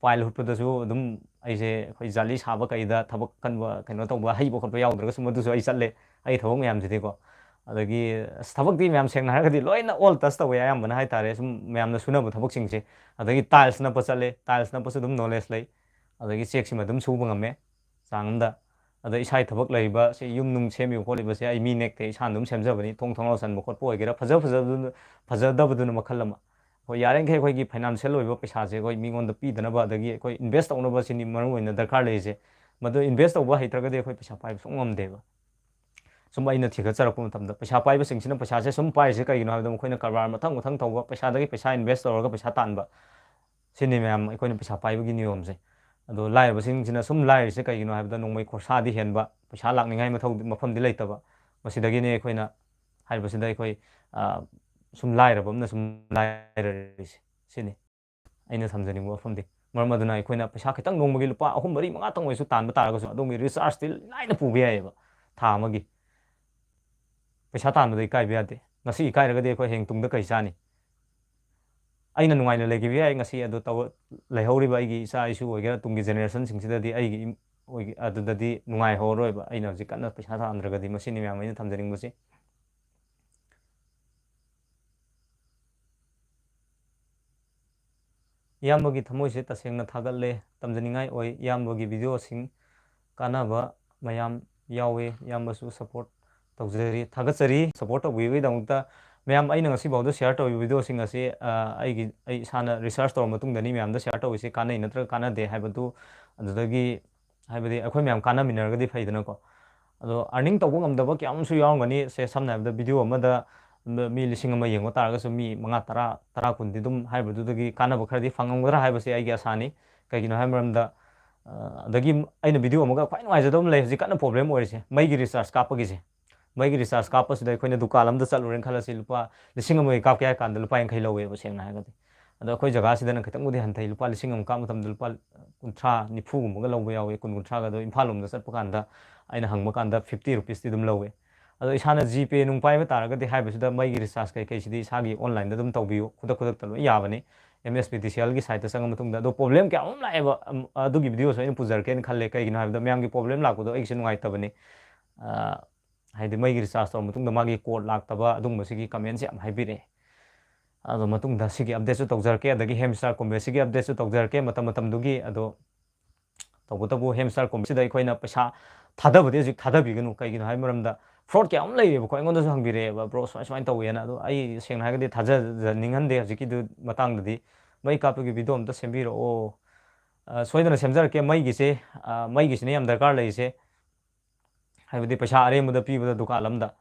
pile ꯍꯨꯠꯄꯗꯁꯨ ꯑꯗꯨꯝ ꯑꯩꯁꯦ ꯑꯩꯈꯣꯏ ꯖꯥꯂꯤ ꯁꯥꯕ ꯀꯩꯗ ꯊꯕꯛ ꯀꯟꯕ ꯀꯩꯅꯣ ꯇꯧꯕ ꯍꯩꯕ ꯈꯣꯠꯄ ꯌꯥꯎꯗ꯭ꯔꯒꯁꯨ ꯃꯗꯨꯁꯨ ꯑꯩ ꯆꯠꯂꯦ, ꯑꯩ ꯊꯕꯛ ꯃꯌꯥꯝꯁꯤꯗꯤꯀꯣ꯫ ꯑꯗꯒꯤ ꯑꯁ, ꯊꯕꯛꯇꯤ ꯃꯌꯥꯝ ꯁꯦꯡꯅ ꯍꯥꯏꯔꯒꯗꯤ ꯂꯣꯏꯅ all touch ꯇꯧꯋꯦ ꯑꯌꯥꯝꯕꯅ ꯍꯥꯏꯇꯥꯔꯦ, ꯁꯨꯝ ꯃꯌꯥꯝꯅ ꯁꯨꯅꯕ ꯊꯕꯛꯁꯤꯡꯁꯦ꯫ ꯑꯗꯒꯤ tiles ꯅꯞꯄ ꯆꯠꯂꯦ, tiles ꯅꯞꯄꯁꯨ ꯑꯗꯨꯝ knowledge ꯂꯩ꯫ ꯑꯗꯒꯤ chequeꯁꯤꯃ ꯑꯗꯨꯝ ꯁꯨꯕ ꯉꯝꯃꯦ ꯆꯥꯡ ꯑꯃꯗ꯫ ꯑꯗ ꯏꯁꯥꯒꯤ ꯊꯕꯛ ꯂꯩꯔꯤꯕ ꯁꯤ, ꯌꯨꯝ ꯅꯨꯡ ꯁꯦꯝꯃꯤꯕ ꯈꯣꯠꯂꯤꯕꯁꯦ ꯑꯩ ꯃꯤ ꯅꯦꯛꯇꯦ, ꯏꯁꯥꯅ ꯑꯗꯨꯝ ꯁꯦꯝꯖꯕꯅꯤ꯫ ꯊꯣꯡ ꯊꯣꯡꯅꯥꯎ ꯆꯟꯕ ꯈꯣꯠꯄ ꯑꯣꯏꯒꯦꯔꯥ, ꯐꯖ ꯐꯖꯕꯗꯨꯅ, ꯐꯖꯗꯕꯗꯨꯅ ꯃꯈꯜ ꯑꯃ꯫ ꯑꯩꯈꯣꯏ ꯌꯥꯔꯤꯈꯩ ꯑꯩꯈꯣꯏꯒꯤ financial ꯑꯣꯏꯕ ꯄꯩꯁꯥꯁꯦ ꯑꯩꯈꯣꯏ ꯃꯤꯉꯣꯟꯗ ꯄꯤꯗꯅꯕ, ꯑꯗꯒꯤ ꯑꯩꯈꯣꯏ invest ꯇꯧꯅꯕ ꯁꯤꯅꯤ ꯃꯔꯨ ꯑꯣꯏꯅ ꯗꯔꯀꯥꯔ ꯂꯩꯔꯤꯁꯦ꯫ ꯃꯗꯨ invest ꯇꯧꯕ ꯍꯩꯇ꯭ꯔꯒꯗꯤ ꯑꯩꯈꯣꯏ ꯄꯩꯁꯥ ꯄꯥꯏꯕ ꯁꯨꯡꯉꯝ ꯉꯝꯗꯦꯕ꯫ ꯁꯨꯝ ꯑꯩꯅ ꯊꯤꯒꯠꯆꯔꯛꯄ ꯃꯇꯝꯗ ꯄꯩꯁꯥ ꯄꯥꯏꯕꯁꯤꯡꯁꯤꯅ ꯄꯩꯁꯥꯁꯦ ꯁꯨꯝ ꯄꯥꯏꯔꯤꯁꯦ ꯀꯩꯒꯤꯅꯣ ꯍꯥꯏꯕꯗ ꯃꯈꯣꯏꯅ ꯀꯔꯕꯥꯔ ꯃꯊꯪ ꯃꯊꯪ ꯇꯧꯕ, ꯄꯩꯁꯥꯗꯒꯤ ꯄꯩꯁꯥ invest ꯇꯧꯔꯒ ꯄꯩꯁꯥ ꯇꯥꯟꯕ, ꯁꯤꯅꯤ ꯃꯌꯥꯝ ꯑꯩꯈꯣꯏꯅ ꯄꯩꯁꯥ ꯄꯥꯏꯕꯒꯤ ꯅꯤꯌꯣꯝꯁꯦ꯫ ꯑꯗꯣ ꯂꯥꯏꯔꯕꯁꯤꯡꯁꯤꯅ ꯁꯨꯝ ꯂꯥꯏꯔꯤꯁꯦ ꯀꯩꯒꯤꯅꯣ ꯍꯥꯏꯕꯗ ꯅꯣꯡꯃꯩ ꯈꯣꯔꯁꯥꯗꯤ ꯍꯦꯟꯕ, ꯄꯩꯁꯥ ꯂꯥꯛꯅꯤꯡꯉꯥꯏ ꯃꯊꯧ-, ꯃꯐꯝꯗꯤ ꯂꯩꯇꯕ꯫ ꯃꯁꯤꯗꯒꯤꯅꯤ ꯑꯩꯈꯣꯏꯅ ꯍꯥꯏꯔꯤꯕꯁꯤꯗ ꯑꯩꯈꯣꯏ, ꯑ, ꯁꯨꯝ ꯂꯥꯏꯔꯕ ꯑꯃꯅ ꯁꯨꯝ ꯂꯥꯏꯔꯔꯤꯁꯦ꯫ ꯁꯤꯅꯤ ꯑꯩꯅ ꯊꯝꯖꯅꯤꯡꯕ ꯋꯥꯐꯝꯗꯤ꯫ ꯃꯔꯝ ꯑꯗꯨꯅ ꯑꯩꯈꯣꯏꯅ ꯄꯩꯁꯥ ꯈꯤꯇꯪ ꯅꯣꯡꯃꯒꯤ ꯂꯨꯄꯥ ꯑꯍꯨꯝ, ꯃꯔꯤ, ꯃꯉꯥꯇꯪ ꯑꯣꯏꯔꯁꯨ ꯇꯥꯟꯕ ꯇꯥꯔꯒꯁꯨ ꯑꯗꯣꯝꯒꯤ rechargeꯇꯤ ꯂꯥꯏꯅ ꯄꯨꯕ ꯌꯥꯏꯑꯕ ꯊꯥ ꯑꯃꯒꯤ꯫ ꯄꯩꯁꯥ ꯇꯥꯟꯕꯗ ꯏꯀꯥꯏꯕ ꯌꯥꯗꯦ꯫ ꯉꯁꯤ ꯏꯀꯥꯏꯔꯒꯗꯤ ꯑꯩꯈꯣꯏ ꯍꯌꯦꯡ ꯇꯨꯡꯗ ꯀꯔꯤ ꯆꯥꯅꯤ? ꯑꯩꯅ ꯅꯨꯡꯉꯥꯏꯅ ꯂꯩꯈꯤꯕ ꯌꯥꯏ ꯉꯁꯤ, ꯑꯗꯣ ꯇꯧ-, ꯂꯩꯍꯧꯔꯤꯕ ꯑꯩꯒꯤ ꯏꯆꯥ ꯏꯁꯨ ꯑꯣꯏꯒꯦꯔꯥ, ꯇꯨꯡꯒꯤ generationꯁꯤꯡꯁꯤꯗꯗꯤ ꯑꯩꯒꯤ ꯏꯝ-, ꯑꯣꯏꯒꯦ-, ꯑꯗꯨꯗꯗꯤ ꯅꯨꯡꯉꯥꯏꯍꯧꯔꯔꯣꯏꯕ, ꯑꯩꯅ ꯍꯧꯖꯤꯛ ꯀꯟꯅ ꯄꯩꯁꯥ ꯇꯥꯟꯗ꯭ꯔꯒꯗꯤ꯫ ꯃꯁꯤꯅꯤ ꯃꯌꯥꯝ ꯑꯩꯅ ꯊꯝꯖꯅꯤꯡꯕꯁꯤ꯫ ꯏꯌꯥꯝꯕꯒꯤ ꯊꯃꯣꯏꯁꯦ ꯇꯁꯦꯡꯅ ꯊꯥꯒꯠꯂꯦ, ꯇꯝꯖꯅꯤꯡꯉꯥꯏ ꯑꯣꯏ꯫ ꯏꯌꯥꯝꯕꯒꯤ videoꯁꯤꯡ ꯀꯥꯟꯅꯕ ꯃꯌꯥꯝ ꯌꯥꯎꯋꯦ꯫ ꯏꯌꯥꯝꯕꯁꯨ support ꯇꯧꯖꯔꯤ, ꯊꯥꯒꯠꯆꯔꯤ support ꯇꯧꯕꯤꯕꯒꯤꯗꯃꯛꯇ꯫ ꯃꯌꯥꯝ, ꯑꯩꯅ ꯉꯁꯤꯐꯥꯎꯗ share ꯇꯧꯔꯤꯕ videoꯁꯤꯡ ꯑꯁꯤ, ꯑ, ꯑꯩꯒꯤ, ꯑꯩ ꯏꯁꯥꯅ research ꯇꯧꯔ ꯃꯇꯨꯡꯗꯅꯤ ꯃꯌꯥꯝꯗ share ꯇꯧꯔꯤꯁꯦ, ꯀꯥꯟꯅꯩ ꯅꯠꯇ꯭ꯔꯒ ꯀꯥꯟꯅꯗꯦ ꯍꯥꯏꯕꯗꯨ꯫ ꯑꯗꯨꯗꯒꯤ ꯍꯥꯏꯕꯗꯤ ꯑꯩꯈꯣꯏ ꯃꯌꯥꯝ ꯀꯥꯟꯅꯃꯤꯟꯅꯔꯒꯗꯤ ꯐꯩꯗꯅꯀꯣ꯫ ꯑꯗꯣ earning ꯇꯧꯕ ꯉꯝꯗꯕ ꯀꯌꯥ ꯑꯃꯁꯨ ꯌꯥꯎꯔꯝꯒꯅꯤ꯫ ꯁꯦ, ꯁꯝꯅ ꯍꯥꯏꯔꯕꯗ video ꯑꯃꯗ ꯃꯤ ꯂꯤꯁꯤꯡ ꯑꯃ ꯌꯦꯡꯕ ꯇꯥꯔꯒꯁꯨ ꯃꯤ ꯃꯉꯥ, ꯇꯔꯥ, ꯇꯔꯥ, ꯀꯨꯟꯗꯤ ꯑꯗꯨꯝ ꯍꯥꯏꯔꯤꯕꯗꯨꯗꯒꯤ ꯀꯥꯟꯅꯕ ꯈꯔꯗꯤ ꯐꯪꯉꯝꯒꯗ꯭ꯔꯥ ꯍꯥꯏꯕꯁꯦ ꯑꯩꯒꯤ ꯑꯁꯥꯅꯤ꯫ ꯀꯩꯒꯤꯅꯣ ꯍꯥꯏꯕ ꯃꯔꯝꯗ, ꯑ, ꯑꯗꯒꯤ ꯑꯩꯅ video ꯑꯃꯒ ꯈ꯭ꯋꯥꯏ ꯅꯨꯡꯉꯥꯏꯖꯗꯕ ꯑꯃ ꯂꯩ, ꯍꯧꯖꯤꯛ ꯀꯟꯅ problem ꯑꯣꯏꯔꯤꯁꯦ, ꯃꯩꯒꯤ recharge ꯀꯥꯞꯄꯒꯤꯁꯦ꯫ ꯃꯩꯒꯤ recharge ꯀꯥꯞꯄꯁꯤꯗ ꯑꯩꯈꯣꯏꯅ ꯗꯨꯀꯥꯟ ꯑꯃꯗ ꯆꯠꯂꯨꯔꯦꯅ ꯈꯜꯂꯁꯤ, ꯂꯨꯄꯥ ꯂꯤꯁꯤꯡ ꯑꯃꯒꯤ ꯀꯥꯞꯀꯦ ꯍꯥꯏ ꯀꯥꯟꯗ ꯂꯨꯄꯥ ꯌꯥꯡꯈꯩ ꯂꯧꯋꯦꯕ, ꯁꯦꯡꯅ ꯍꯥꯏꯔꯒꯗꯤ꯫ ꯑꯗꯣ ꯑꯩꯈꯣꯏ ꯖꯒꯥꯁꯤꯗꯅ ꯈꯤꯇꯪꯕꯨꯗꯤ ꯍꯟꯊꯩ, ꯂꯨꯄꯥ ꯂꯤꯁꯤꯡ ꯑꯃ ꯀꯥꯞꯄ ꯃꯇꯝꯗ ꯂꯨꯄꯥ ꯀꯨꯟꯊ꯭ꯔꯥ, ꯅꯤꯐꯨꯒꯨꯝꯕꯒ ꯂꯧꯕ ꯌꯥꯎꯋꯦ, ꯀꯨꯟ, ꯀꯨꯟꯊ꯭ꯔꯥꯒ꯫ ꯑꯗꯣ ꯏꯝꯐꯥꯜ ꯂꯣꯝꯗ ꯆꯠꯄ ꯀꯥꯟꯗ ꯑꯩꯅ ꯍꯪꯕ ꯀꯥꯟꯗ fifty rupeesꯇꯤ ꯑꯗꯨꯝ ꯂꯧꯋꯦ꯫ ꯑꯗꯣ ꯏꯁꯥꯅ GPay ꯅꯨꯡ ꯄꯥꯏꯕ ꯇꯥꯔꯒꯗꯤ ꯍꯥꯏꯕꯁꯤꯗ ꯃꯩꯒꯤ recharge ꯀꯩꯀꯩꯁꯤꯗꯤ ꯏꯁꯥꯒꯤ onlineꯗ ꯑꯗꯨꯝ ꯇꯧꯕꯤꯌꯨ, ꯈꯨꯗꯛ ꯈꯨꯗꯛꯇ ꯂꯣꯏ ꯌꯥꯕꯅꯤ꯫ MSPDCLꯒꯤ siteꯇ ꯆꯪꯉ ꯃꯇꯨꯡꯗ꯫ ꯑꯗꯣ problem ꯀꯌꯥ ꯑꯃ ꯂꯥꯛꯑꯦꯕ, ꯑꯝ, ꯑꯗꯨꯒꯤ videoꯁꯨ ꯑꯩꯅ ꯄꯨꯖꯔꯛꯀꯦꯅ ꯈꯜꯂꯦ꯫ ꯀꯩꯒꯤꯅꯣ ꯍꯥꯏꯕꯗ ꯃꯌꯥꯝꯒꯤ problem ꯂꯥꯛꯄꯗꯣ ꯑꯩꯒꯤꯁꯨ ꯅꯨꯡꯉꯥꯏꯇꯕꯅꯤ꯫ ꯑ, ꯍꯥꯏꯗꯤ ꯃꯩꯒꯤ recharge ꯇꯧꯔ ꯃꯇꯨꯡꯗ ꯃꯥꯒꯤ code ꯂꯥꯛꯇꯕ ꯑꯗꯨꯒꯨꯝꯕꯁꯤꯒꯤ commentꯁꯦ ꯌꯥꯝ ꯍꯥꯏꯕꯤꯔꯛꯑꯦ꯫ ꯑꯗꯣ ꯃꯇꯨꯡꯗ ꯁꯤꯒꯤ updateꯁꯨ ꯇꯧꯖꯔꯛꯀꯦ, ꯑꯗꯒꯤ Hamster Combatꯁꯤꯒꯤ updateꯁꯨ ꯇꯧꯖꯔꯛꯀꯦ ꯃꯇꯝ ꯃꯇꯝꯗꯨꯒꯤ꯫ ꯑꯗꯣ ꯇꯧꯕꯇꯕꯨ Hamster Combatꯁꯤꯗ ꯑꯩꯈꯣꯏꯅ ꯄꯩꯁꯥ ꯊꯥꯗꯕꯗꯤ ꯍꯧꯖꯤꯛ ꯊꯥꯗꯕꯤꯒꯅꯨ꯫ ꯀꯩꯒꯤꯅꯣ ꯍꯥꯏꯕ ꯃꯔꯝꯗ fraud ꯀꯌꯥ ꯑꯃ ꯂꯩꯔꯦꯕꯀꯣ꯫ ꯑꯩꯉꯣꯟꯗꯁꯨ ꯍꯪꯕꯤꯔꯛꯑꯦꯕ, "Bro, ꯁꯨꯃꯥꯏ ꯁꯨꯃꯥꯏꯅ ꯇꯧꯋꯦꯅ"꯫ ꯑꯗꯣ ꯑꯩ ꯁꯦꯡꯅ ꯍꯥꯏꯔꯒꯗꯤ ꯊꯥꯖꯖꯅꯤꯡꯍꯟꯗꯦ ꯍꯧꯖꯤꯛꯀꯤꯗꯨ ꯃꯇꯥꯡꯗꯗꯤ꯫ ꯃꯩ ꯀꯥꯞꯄꯒꯤ video ꯑꯝꯇ ꯁꯦꯝꯕꯤꯔꯛꯑꯣ꯫ ꯑ, ꯁꯣꯏꯗꯅ ꯁꯦꯝꯖꯔꯛꯀꯦ꯫ ꯃꯩꯒꯤꯁꯦ, ꯑ, ꯃꯩꯒꯤꯁꯤꯅ ꯌꯥꯝ ꯗꯔꯀꯥꯔ ꯂꯩꯔꯤꯁꯦ꯫ ꯍꯥꯏꯕꯗꯤ ꯄꯩꯁꯥ ꯑꯔꯦꯝꯕꯗ ꯄꯤꯕꯗ ꯗꯨꯀꯥꯟ ꯑꯃꯗ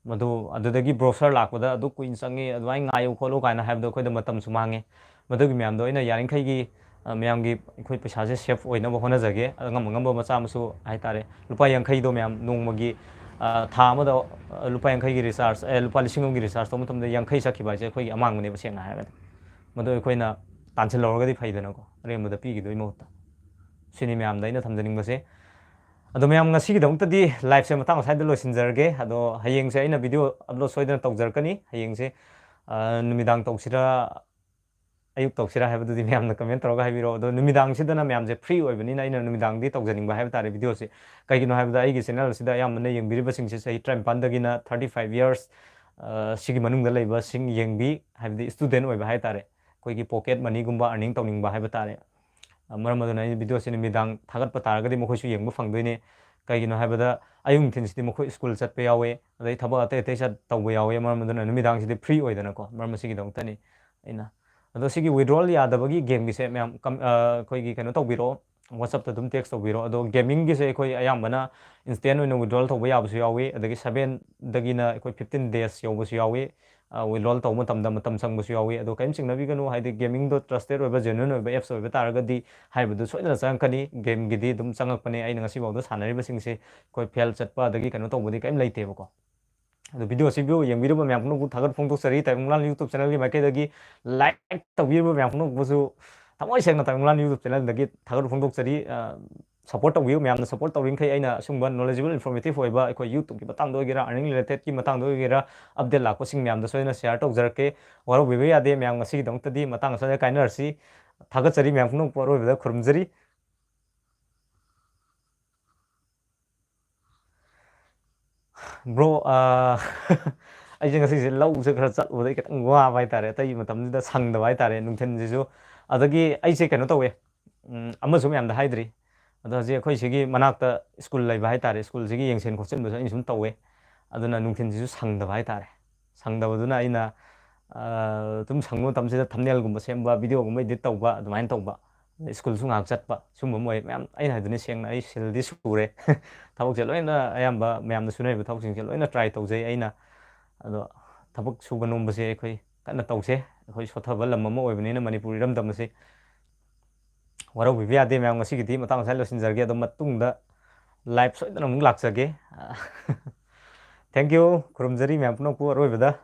ꯃꯗꯨ, ꯑꯗꯨꯗꯒꯤ brochure ꯂꯥꯛꯄꯗ ꯑꯗꯨ ꯀꯨꯏꯅ ꯆꯪꯉꯤ, ꯑꯗꯨꯃꯥꯏꯅ ꯉꯥꯏꯌꯨ ꯈꯣꯠꯂꯨ ꯀꯥꯏꯅ ꯍꯥꯏꯕꯗꯣ ꯑꯩꯈꯣꯏꯗ ꯃꯇꯝꯁꯨ ꯃꯥꯡꯉꯦ꯫ ꯃꯗꯨꯒꯤ ꯃꯌꯥꯝꯗꯣ ꯑꯩꯅ ꯌꯥꯔꯤꯈꯩꯒꯤ, ꯑ, ꯃꯌꯥꯝꯒꯤ ꯑꯩꯈꯣꯏ ꯄꯩꯁꯥꯁꯦ save ꯑꯣꯏꯅꯕ ꯍꯣꯠꯅꯖꯒꯦ꯫ ꯑꯗ ꯉꯝꯕ ꯉꯝꯕ ꯃꯆꯥ ꯃꯁꯨ ꯍꯥꯏꯇꯥꯔꯦ, ꯂꯨꯄꯥ ꯌꯥꯡꯈꯩꯗꯣ ꯃꯌꯥꯝ ꯅꯣꯡꯃꯒꯤ, ꯑ, ꯊꯥ ꯑꯃꯗ, ꯑ, ꯂꯨꯄꯥ ꯌꯥꯡꯈꯩꯒꯤ recharge, ꯑꯦ, ꯂꯨꯄꯥ ꯂꯤꯁꯤꯡ ꯑꯃꯒꯤ recharge ꯇꯧꯕ ꯃꯇꯝꯗ ꯌꯥꯡꯈꯩ ꯆꯠꯈꯤꯕ ꯍꯥꯏꯁꯦ ꯑꯩꯈꯣꯏꯒꯤ ꯑꯃꯥꯡꯕꯅꯦꯕ, ꯁꯦꯡꯅ ꯍꯥꯏꯔꯒꯗꯤ꯫ ꯃꯗꯨ ꯑꯩꯈꯣꯏꯅ ꯇꯥꯟꯁꯤꯜꯍꯧꯔꯒꯗꯤ ꯐꯩꯗꯅꯀꯣ, ꯑꯔꯦꯝꯕꯗ ꯄꯤꯈꯤꯗꯣꯏ ꯃꯍꯨꯠꯇ꯫ ꯁꯤꯅꯤ ꯃꯌꯥꯝꯗ ꯑꯩꯅ ꯊꯝꯖꯅꯤꯡꯕꯁꯦ꯫ ꯑꯗꯣ ꯃꯌꯥꯝ, ꯉꯁꯤꯒꯤꯗꯃꯛꯇꯗꯤ liveꯁꯦ ꯃꯇꯥꯡ ꯑꯁ꯭ꯋꯥꯏꯗ ꯂꯣꯏꯁꯤꯟꯖꯔꯒꯦ꯫ ꯑꯗꯣ ꯍꯌꯦꯡꯁꯦ ꯑꯩꯅ video upload ꯁꯣꯏꯗꯅ ꯇꯧꯖꯔꯛꯀꯅꯤ꯫ ꯍꯌꯦꯡꯁꯦ, ꯑ, ꯅꯨꯃꯤꯗꯥꯡ ꯇꯧꯁꯤꯔꯥ, ꯑꯌꯨꯛ ꯇꯧꯁꯤꯔꯥ ꯍꯥꯏꯕꯗꯨꯗꯤ ꯃꯌꯥꯝꯅ comment ꯇꯧꯔꯒ ꯍꯥꯏꯕꯤꯔꯛꯑꯣ꯫ ꯑꯗꯣ ꯅꯨꯃꯤꯗꯥꯡꯁꯤꯗꯅ ꯃꯌꯥꯝꯁꯦ free ꯑꯣꯏꯕꯅꯤꯅ ꯑꯩꯅ ꯅꯨꯃꯤꯗꯥꯡꯗꯤ ꯇꯧꯖꯅꯤꯡꯕ ꯍꯥꯏꯕ ꯇꯥꯔꯦ videoꯁꯦ꯫ ꯀꯩꯒꯤꯅꯣ ꯍꯥꯏꯕꯗ ꯑꯩꯒꯤ channel ꯑꯁꯤꯗ ꯑꯌꯥꯝꯕꯅ ꯌꯦꯡꯕꯤꯔꯤꯕꯁꯤꯡꯁꯦ ꯆꯍꯤ ꯇꯔꯥꯅꯤꯄꯥꯟꯗꯒꯤꯅ thirty five years, ꯑ, ꯁꯤꯒꯤ ꯃꯅꯨꯡꯗ ꯂꯩꯕꯁꯤꯡ ꯌꯦꯡꯕꯤ, ꯍꯥꯏꯕꯗꯤ student ꯑꯣꯏꯕ ꯍꯥꯏ ꯇꯥꯔꯦ꯫ ꯑꯩꯈꯣꯏꯒꯤ pocket moneyꯒꯨꯝꯕ earning ꯇꯧꯅꯤꯡꯕ ꯍꯥꯏꯕ ꯇꯥꯔꯦ꯫ ꯑ, ꯃꯔꯝ ꯑꯗꯨꯅ ꯑꯩꯅ videoꯁꯤ ꯅꯨꯃꯤꯗꯥꯡ ꯊꯥꯒꯠꯄ ꯇꯥꯔꯒꯗꯤ ꯃꯈꯣꯏꯁꯨ ꯌꯦꯡꯕ ꯐꯪꯗꯣꯏꯅꯦ꯫ ꯀꯩꯒꯤꯅꯣ ꯍꯥꯏꯕꯗ ꯑꯌꯨꯛ ꯅꯨꯡꯊꯤꯜꯁꯤꯗꯤ ꯃꯈꯣꯏ school ꯆꯠꯄ ꯌꯥꯎꯋꯦ, ꯑꯗꯩ ꯊꯕꯛ ꯑꯇꯩ ꯑꯇꯩ ꯆꯠ-, ꯇꯧꯕ ꯌꯥꯎꯋꯦ꯫ ꯃꯔꯝ ꯑꯗꯨꯅ ꯅꯨꯃꯤꯗꯥꯡꯁꯤꯗꯤ free ꯑꯣꯏꯗꯅꯀꯣ, ꯃꯔꯝ ꯑꯁꯤꯒꯤꯗꯃꯛꯇꯅꯤ ꯑꯩꯅ꯫ ꯑꯗꯣ ꯁꯤꯒꯤ withdrawal ꯌꯥꯗꯕꯒꯤ gameꯒꯤꯁꯦ ꯃꯌꯥꯝ ꯀꯝ-, ꯑ, ꯑꯩꯈꯣꯏꯒꯤ ꯀꯩꯅꯣ ꯇꯧꯕꯤꯔꯛꯑꯣ, WhatsApp-ꯇ ꯑꯗꯨꯝ text ꯇꯧꯕꯤꯔꯣ꯫ ꯑꯗꯣ gaming-ꯒꯤꯁꯦ ꯑꯩꯈꯣꯏ ꯑꯌꯥꯝꯕꯅ instant ꯑꯣꯏꯅ withdrawal ꯇꯧꯕ ꯌꯥꯕꯁꯨ ꯌꯥꯎꯏ, ꯑꯗꯒꯤ seven-ꯗꯒꯤꯅ ꯑꯩꯈꯣꯏ fifteen days ꯌꯧꯕꯁꯨ ꯌꯥꯎꯏ꯫ ꯑ, withdrawal ꯇꯧꯕ ꯃꯇꯝꯗ ꯃꯇꯝ ꯆꯪꯕꯁꯨ ꯌꯥꯎꯏ꯫ ꯑꯗꯣ ꯀꯔꯤꯝ ꯆꯤꯡꯅꯕꯤꯒꯅꯨ, ꯍꯥꯏꯗꯤ gaming-ꯗꯣ trusted ꯑꯣꯏꯕ, genuine ꯑꯣꯏꯕ apps ꯑꯣꯏꯕ ꯇꯥꯔꯒꯗꯤ ꯍꯥꯏꯕꯗꯨ ꯁꯣꯏꯗꯅ ꯆꯪꯉꯛꯀꯅꯤ꯫ Game-ꯒꯤꯗꯤ ꯑꯗꯨꯝ ꯆꯪꯉꯛꯄꯅꯦ꯫ ꯑꯩꯅ ꯉꯁꯤꯐꯥꯎꯗ ꯁꯥꯟꯅꯔꯤꯕꯁꯤꯡꯁꯦ ꯑꯩꯈꯣꯏ fail ꯆꯠꯄ ꯑꯗꯒꯤ ꯀꯩꯅꯣ ꯇꯧꯕꯗꯤ ꯀꯔꯤꯝ ꯂꯩꯇꯦꯕꯀꯣ꯫ ꯑꯗꯣ video ꯑꯁꯤ view ꯌꯦꯡꯕꯤꯔꯤꯕ ꯃꯌꯥꯝ ꯄꯨꯝꯅꯃꯛꯄꯨ ꯊꯥꯒꯠ ꯐꯣꯡꯗꯣꯛꯆꯔꯤ꯫ ꯇꯥꯏꯕꯪ ꯂꯥꯟ YouTube channel-ꯒꯤ ꯃꯥꯏꯀꯩꯗꯒꯤ like ꯇꯧꯕꯤꯔꯤꯕ ꯃꯌꯥꯝ ꯄꯨꯝꯅꯃꯛꯄꯨꯁꯨ ꯊꯃꯣꯏ ꯁꯦꯡꯅ ꯇꯥꯏꯕꯪ ꯂꯥꯟ YouTube channel-ꯗꯒꯤ ꯊꯥꯒꯠ ꯐꯣꯡꯗꯣꯛꯆꯔꯤ꯫ ꯑ, support ꯇꯧꯕꯤꯌꯨ꯫ ꯃꯌꯥꯝꯅ support ꯇꯧꯔꯤꯈꯩ ꯑꯩꯅ ꯑꯁꯨꯝꯕ knowledgeable, informative ꯑꯣꯏꯕ, ꯑꯩꯈꯣꯏ YouTube-ꯀꯤ ꯃꯇꯥꯡꯗ ꯑꯣꯏꯒꯦꯔꯥ, earning related-ꯀꯤ ꯃꯇꯥꯡꯗ ꯑꯣꯏꯒꯦꯔꯥ, update ꯂꯥꯛꯄꯁꯤꯡ ꯃꯌꯥꯝꯗꯁꯨ ꯑꯩꯅ share ꯇꯧꯖꯔꯛꯀꯦ꯫ ꯋꯥꯔꯧꯕꯤꯕ ꯌꯥꯗꯦ ꯃꯌꯥꯝ, ꯉꯁꯤꯒꯤꯗꯃꯛꯇꯗꯤ ꯃꯇꯥꯡ ꯑꯁꯤꯗ ꯀꯥꯏꯅꯔꯁꯤ꯫ ꯊꯥꯒꯠꯆꯔꯤ ꯃꯌꯥꯝ ꯄꯨꯝꯅꯃꯛꯄꯨ ꯑꯔꯣꯏꯕꯗ ꯈꯨꯔꯨꯝꯖꯔꯤ꯫ Bro, ꯑ, ꯑꯩꯁꯦ ꯉꯁꯤꯁꯦ ꯂꯧꯁꯦ ꯈꯔ ꯆꯠꯂꯨꯕꯗꯩ ꯈꯤꯇꯪ ꯋꯥꯕ ꯍꯥꯏꯇꯥꯔꯦ꯫ ꯑꯇꯩ ꯃꯇꯝꯁꯤꯗ ꯁꯪꯗꯕ ꯍꯥꯏꯇꯥꯔꯦ, ꯅꯨꯡꯊꯤꯟꯁꯤꯁꯨ꯫ ꯑꯗꯒꯤ ꯑꯩꯁꯦ ꯀꯩꯅꯣ ꯇꯧꯋꯦ, ꯎꯝ, ꯑꯃꯁꯨ ꯃꯌꯥꯝꯗ ꯍꯥꯏꯗ꯭ꯔꯤ꯫ ꯑꯗꯣ ꯍꯧꯖꯤꯛ ꯑꯩꯈꯣꯏ ꯁꯤꯒꯤ ꯃꯅꯥꯛꯇ school ꯂꯩꯕ ꯍꯥꯏꯇꯥꯔꯦ, school-ꯁꯤꯒꯤ ꯌꯦꯡꯁꯤꯟ ꯈꯣꯠꯆꯤꯟꯕꯁꯨ ꯑꯩꯅ ꯁꯨꯝ ꯇꯧꯋꯦ꯫ ꯑꯗꯨꯅ ꯅꯨꯡꯊꯤꯟꯁꯤꯁꯨ ꯁꯪꯗꯕ ꯍꯥꯏꯇꯥꯔꯦ꯫ ꯁꯪꯗꯕꯗꯨꯅ ꯑꯩꯅ, ꯑ, ꯑꯗꯨꯝ ꯁꯪꯕ ꯃꯇꯝꯁꯤꯗ thumbnail-ꯒꯨꯝꯕ ꯁꯦꯝꯕ, video-ꯒꯨꯝꯕ edit ꯇꯧꯕ, ꯑꯗꯨꯃꯥꯏꯅ ꯇꯧꯕ꯫ School-ꯁꯨ ꯉꯥꯏꯍꯥꯛ ꯆꯠꯄ, ꯁꯨꯝꯕ ꯑꯃ ꯑꯣꯏ꯫ ꯃꯌꯥꯝ, ꯑꯩꯅ ꯍꯥꯏꯗꯨꯅꯤ ꯁꯦꯡꯅ, ꯑꯩ ꯁꯤꯜꯗꯤ ꯁꯨꯔꯦ꯫ ꯊꯕꯛꯁꯦ ꯂꯣꯏꯅ ꯑꯌꯥꯝꯕ ꯃꯌꯥꯝꯅ ꯁꯨꯅꯔꯤꯕ ꯊꯕꯛꯁꯤꯡꯁꯦ ꯂꯣꯏꯅ try ꯇꯧꯖꯩ ꯑꯩꯅ꯫ ꯑꯗꯣ ꯊꯕꯛ ꯁꯨꯕ ꯅꯣꯝꯕꯁꯦ ꯑꯩꯈꯣꯏ ꯀꯟꯅ ꯇꯧꯁꯦ꯫ ꯑꯩꯈꯣꯏ ꯁꯣꯠꯊꯕ ꯂꯝ ꯑꯃ ꯑꯣꯏꯕꯅꯤꯅ ꯃꯅꯤꯄꯨꯔ ꯏꯔꯝꯗꯝ ꯑꯁꯤ꯫ ꯋꯥꯔꯧꯕꯤꯕ ꯌꯥꯗꯦ ꯃꯌꯥꯝ, ꯉꯁꯤꯒꯤꯗꯤ ꯃꯇꯥꯡ ꯑꯁꯤꯗ ꯂꯣꯏꯁꯤꯟꯖꯔꯒꯦ꯫ ꯑꯗꯣ ꯃꯇꯨꯡꯗ live ꯁꯣꯏꯗꯅ ꯑꯃꯨꯛ ꯂꯥꯛꯆꯒꯦ꯫ Thank you꯫ ꯈꯨꯔꯨꯝꯖꯔꯤ ꯃꯌꯥꯝ ꯄꯨꯝꯅꯃꯛꯄꯨ꯫ ꯑꯔꯣꯏꯕꯗ